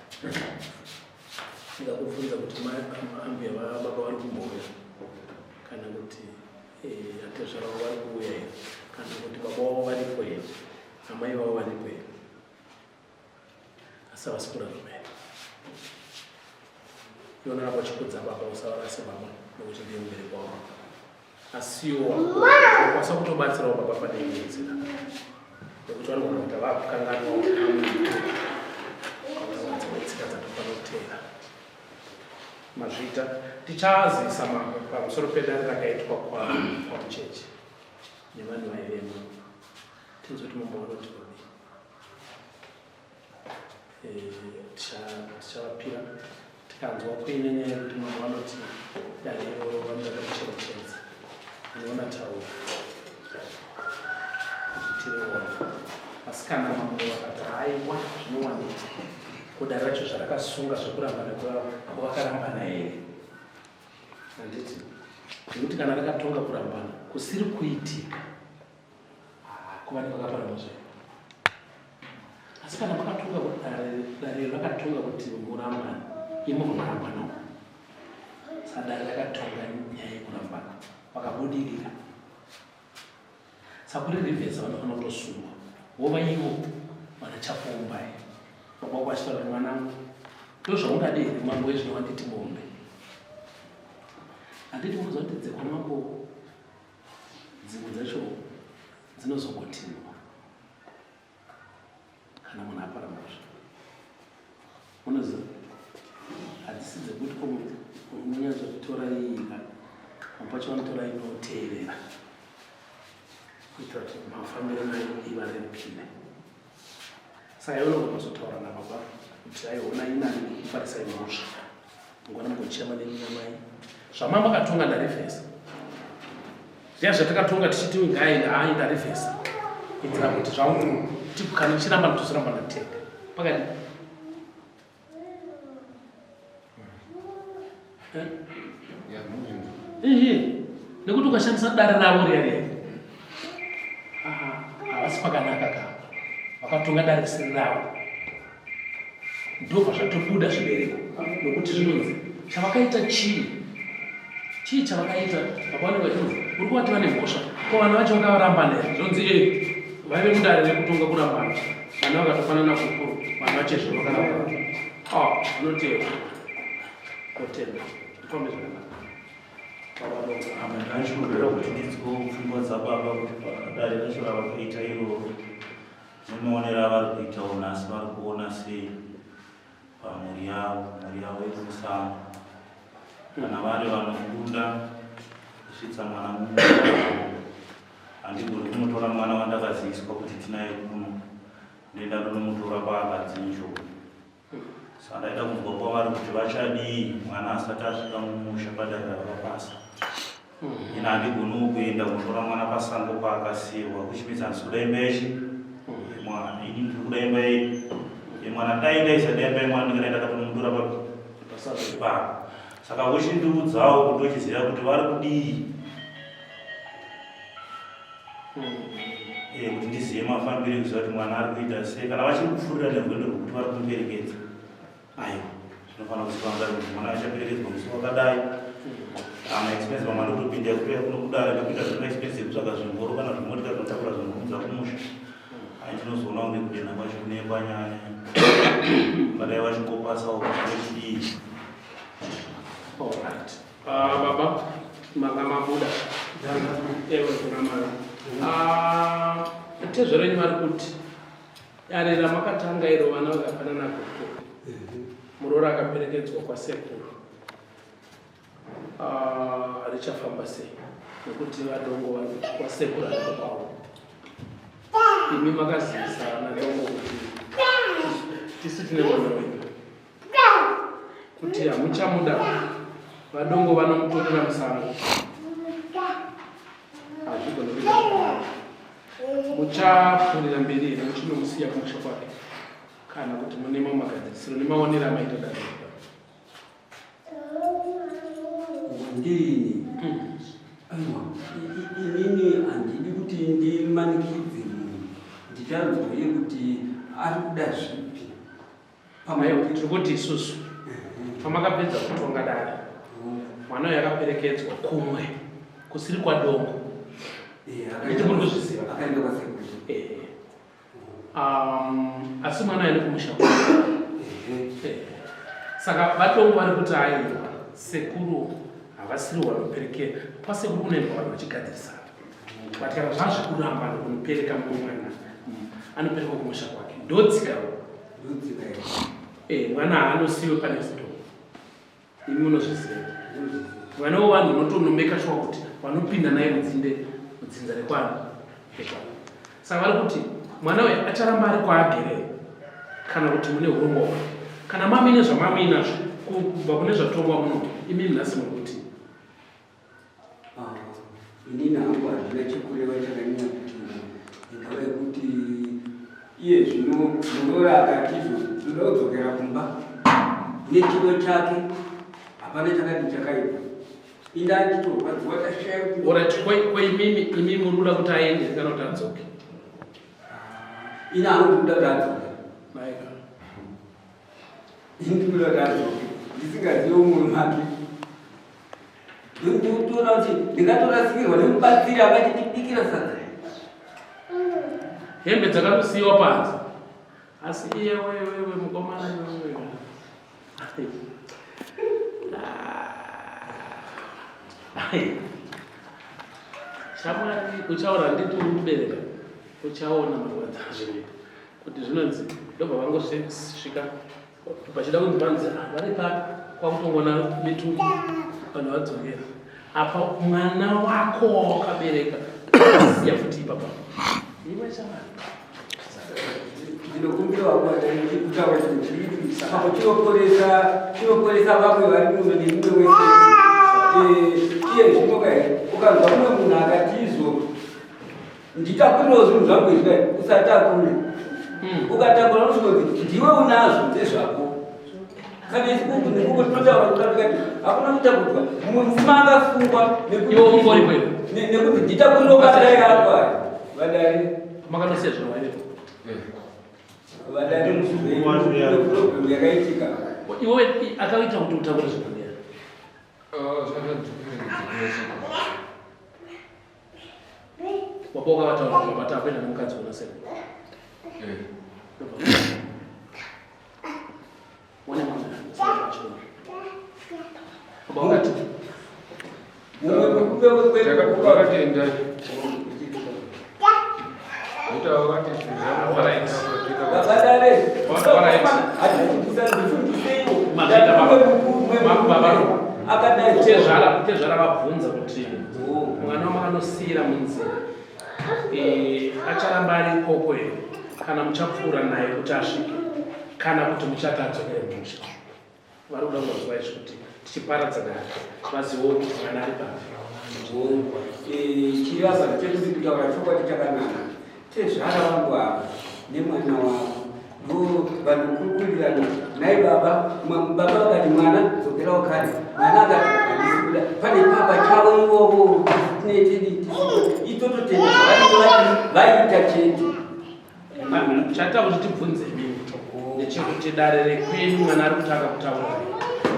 Speaker 1: Ndingakubvunza kuti ambuya vababa vari kumbouya kana kuti eh, atezvara vavo vari kuuya here kana kuti baba vavo varipo here amai vavo varipo here asi havasi kurarama here iona ramba uchikudza baba usavarase baba nokuti ndiye mubereki wavo asiwo wakwanisa kutobatsirawo baba pane imwe nzira nekuti vanogona kuita vakukanganwa tsika dzatofanira kuteera mazvita tichazivisa mambo pamusoro pedare rakaitwa kwamucheche nevanhu vaivemo tinzwe kuti mambo vanoti kudii Eh, tichavapira tikanzwa kuine nyaya yekuti mambo vanoti dare iroro vanoda kucherechedza unoona taura kuti tiriona asi kana mambo vakati haiwa zvinowanika kudare racho zvarakasunga zvekurambana kwavakarambana here handiti nekuti kana rakatonga kurambana kusiri kuitika kuva nevakapara mhosva asi kana makatonga dare rakatonga kuti murambana imo mukarambanawo saka dare rakatonga nyaya yekurambana vakabudirira saka kuri rivhesa vanofanira kutosungwa vova ivo vana chakuumbai baba wako achitaura kuti mwanangu ndozvaungade here mambo wezvino wanditi mombe handiti munoziva kuti dzekwamambo Dzimwe dzacho dzinozongotinwa kana munhu apara mhosva. Unoziva, hadzisi dzekuti unonyatsotora iyi ka pamwe pacho vanotora inoteerera kuitira kuti mafambiro nayo ivarerukire. Saka iwe unogona kuzotaura nababa kuti aiona inani kufarisai mhosva mangwana mugochema neni namai zvamama makatonga ndarivhesa zviya zvatakatonga tichiti ngaenda hai ndarivhesa kuitira kuti zvangu kana tichiramba tozoramba ndatega pakadi Ihi, nekuti ukashandisa dare ravo riya riya havasi pakanaka ka vakatonga dare risiri ravo ndobva zvatobuda zvibereko nokuti zvinonzi chavakaita chii chii chavakaita baba vanenge vachinzi uri kuvati vane mhosva ko vana vacho vakavarambana here zvonzi e vaive mudare rekutonga kurambana vana vakatofanana kukuru vana vacho izvo vakarambana ah, zvinotera kotenda tifambe zvakanaka
Speaker 3: Apa ndachikumbira kuti ndinzwewo pfungwa dzababa kuti padare racho ravakaita iroro nemaonero avari kuitawo nhasi vari kuona sei pamhuri yavo mhuri yavo iri musango kana vari vanokunda kusvitsa mwana mumwe handigoni kunotora mwana wandakaziviswa kuti tinaye kuno ndoenda ndonomutora paakadzinjoni saka ndaida kunzwa kwavari kuti vachadii mwana asati asvika mumusha padare ravakapasa ini handigoniwo kuenda kunotora mwana pasango paakasiiwa kuchimidza handisi kuda imba yechi yemwana ini ndiri kuda imba yemwana dai ndaisada imba yemwana ndingadai ndakatonomutora papi ipapo saka vochindiudzawo kuti ochiziva kuti vari kudii Eh, kuti ndizive mafambiro ekuziva kuti mwana ari kuita sei kana vachiri kupfuurira nerwendo rwekuti vari kumuperekedza aiwa zvinofanira kuziva ngari kuti mwana achaperekedzwa musi wakadai kana expense vamwe vanotopinda yekutoya kuno kudare nekuita zvema expense ekutsvaga zvingoro kana zvimotika zvinotakura zvinhu kunza kumusha ai tinozoona kunge kudenha kwacho kune kwanyanya vadai vachingopasawo kuti chidii
Speaker 1: Alright. Ah, baba manga mabuda ewe kuna mari ah, tezvo renyu vari kuti dare ramakatanga iro vana vakafanana kuku muroora akaperekedzwa kwasekuru ah, richafamba sei nekuti vadongo vari kuti kwasekuru ariko kwavo imi makazivisa nadongo kuti tisu tine mwana wenyu kuti hamuchamuda vadongo vanomutorera musango hazvigone kuita zvakanaka muchapfuurira mberi here muchinomusiya kumusha kwake kana kuti mune mamwe magadzirisiro nemaonero amaita dare
Speaker 6: Ndirini aiwa inini handidi kuti ndimanikidze munhu. Ndichanzwa iye kuti ari kuda zvipi.
Speaker 1: Tiri kuti isusu pamakapedza kutonga dare mwana uyu akaperekedzwa kumwe kusiri kwadongo. Iti muri kuzviziva. Asi mwana aende kumusha saka vatongo vari kuti aiwa sekuru havasiri vanoperekera kwasekuru kunoendwa vanhu vachigadzirisana but kana zvazvekuramba nokunopereka mwana anoperekwa kumusha kwake ndodzikawo mwana haanosiwe pane zito Imi munozviziva. Vana vevanhu unotonomeka shuwa kuti vanopinda naye mudzinde mudzinza rekwani. Saka vari kuti mwana uyu acharamba ari kwaagere kana kuti mune urongwa hwake. Kana mamine zvamamuinazvo kubva kune zvatongwa muno imi nhasi muri kuti
Speaker 6: Ah, inini hangu handina chekureva chakanyanya kupinda indava yekuti iye zvino muroora akati izvo ndoda kudzokera kumba nechido chake hapana chakati chakaipa inda nditorwadziwa tashaya kuti
Speaker 1: Alright, ko imimi imimi muri kuda kuti aende kana kuti adzoke?
Speaker 6: Ah, ini hangu ndikuda kuti adzoke.
Speaker 1: Maika.
Speaker 6: Ini ndikuda kuti adzoke ndisingazive umwe make. Ndikutoona kuti ndingatorasikirwa nemubatsiri akachitibikira sadza.
Speaker 1: Hembe dzakatosiyiwa panze. Asi iye wewe mukomana wewe. Shamwari uchaura nditi uri kubereka uchaona marwadzo azvinoita kuti zvinonzi ndobva vangosvika Pachida kunzi panzi ah, vari papi kwakutongoona mitundu vanhu vadzokera apa mwana wako wawakabereka siya futi ipapa iwe shamwari
Speaker 6: ndinokumbira kutaura chinhu chidiki apo chinoporesa chinoporesa vamwe vari muno nemumwe wese eh, iye zvino kai ukanzwa mumwe munhu akati izvo Nditakurewo zvinhu zvangu izvi dai usatakure. Ukatakura unosvika ndiwe unazvo ndezvako. Kana isi kuku nekuku tinotaura kuti tikati hakuna kutakurwa. Mumwe murume akasungwa
Speaker 1: nekuti iwe ungori kwedu.
Speaker 6: Nekuti nditakurewo vadai ako aya. Vadai.
Speaker 1: Makanosiya zvinhu waive.
Speaker 6: Vadai problem yakaitika.
Speaker 1: Iwe akaita kuti utakure zvinhu ndiani? Baba wakavataura kuti baba takuenda nemukadzi kuna sekuru. Wane mwana baba wakati
Speaker 4: Vakatenda.
Speaker 1: Tezvara vabvunza kuti mwana wamakanosiira munzira eh, acharamba ari ikoko here kana muchapfuura naye kuti asvike kana kuti muchati adzokere musha vari kuda kunzwa izvi kuti tichiparadza dare vazivewo kuti mwana ari papi
Speaker 6: eh, chirasa chekuti kutaura chokwadi chakanaka tezvara vangu ava nemwana wavo ndo vanokurukurirana nai baba baba vakati mwana dzokerawo kare mwana akati handisi kuda pane papa chavo ivovo tinetedi itototenda zvavanenge vati vaita chete
Speaker 1: Chata kuti tibvunze imimi ndechekuti dare rekwenyu mwana ari kutanga kutaura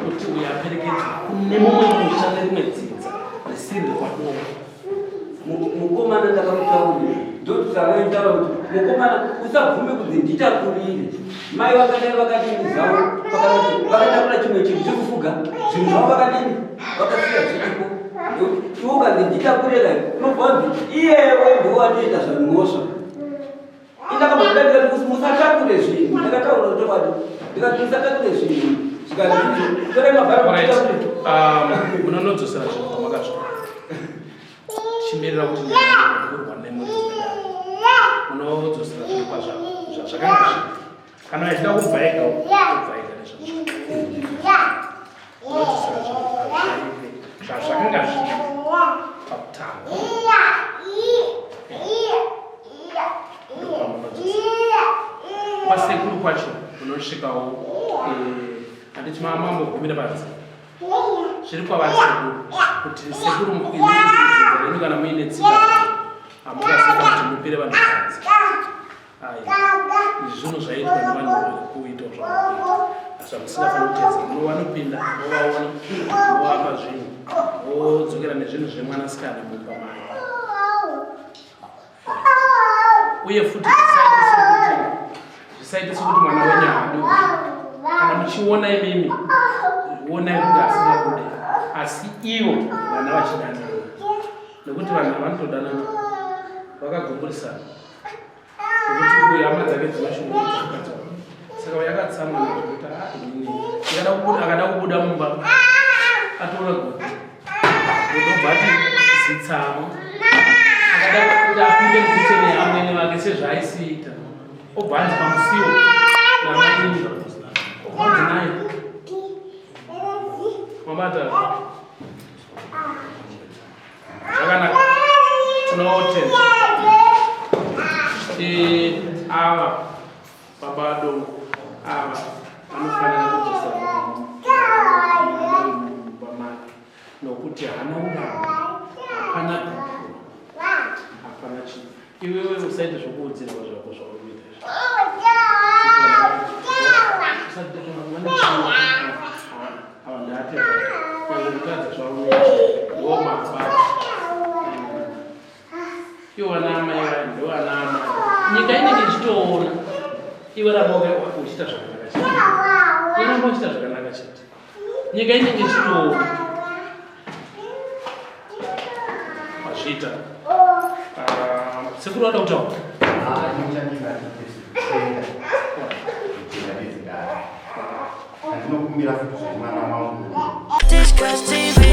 Speaker 1: kuti uyo aperekedzwa kune mumwe musha nerimwe dzinza risiri rekwadongo.
Speaker 6: Mukomana ndakamutaurira ndotisavaitaura kuti mukomana usabvume kunzi nditakurire mai vakadai vakadini zvavo vakatakura chimwe chinhu chekufuga zvinhu zvavo vakadini vakasiya zviripo iwe ukanzi nditakurira unobva wanzi iyewe ndowatoita zvamhosva Ndakabva ndikati kuti musatakure zvinhu. Ndakataura chokwadi. Ndikati musatakure zvinhu. Zvikanzi torai mabhara mutakure.
Speaker 1: Munonodzosera zvinhu kwamakazvitora. Chimirira kuti ndikukurwa nemuridzi wedare. Munodzosera zvinhu kwazvakanga zviri. Kana achida kubva ega, kubva ega nezvazvo. Munodzosera zvinhu zvazvakanga zviri pakutanga. Kwasekuru kwacho munosvikawo eh, handiti mambogumira panze zviri kwavari sekuru kuti sekuru mukuinii kana muine tsika hamukasika kuti mupire vanhu panze. Aiwa, izvi zvinhu zvaiitwa nevanhu vari kuita zvavari kuita asi zvamusingafaniri kuteedza. Munovanopinda movaona movapa zvinhu vodzokera nezvinhu zvemwanasikana mumba make. Uye futi zvisaite sekuti mwana wenyu haadi. Kana muchiona imimi onai kunge asingakude, asi ivo vana vachidanana, nekuti vanhu vanotodanana vakagumburisana nekuti uyu hama dzake dzinoshungurudza mukadzi wake, saka uyu akatsamwa nezvekuti ah, inini akada kubuda mumba atora godhi ndobva ati zitsamo, akada kuti apinde mukicheni yeamwene vake sezvaaisiita, obva anzi pamusiwo namainini, obva anzi naye mabata zvakanaka. Tinotenda ava baba dongo ava vanofanira kudzosa mumba make nokuti haana ubaba, hapana gupuro, hapana chii. Iwewe usaite zvokuudzirwa zvako zvauri kuita izvi. Ava ndati nyange kutadza zvaunoita ndo baba iwo ana amai vaya ndo ana amai, nyika inenge ichitoona. Iwe ramba uchiita zvakanaka chete, iwe ramba uchiita zvakanaka chete, nyika inenge ichitoona mazviita. Sekuru vada kutaura.
Speaker 8: Ndinokumbira futi zvemwana wangu.
Speaker 9: Discuss TV.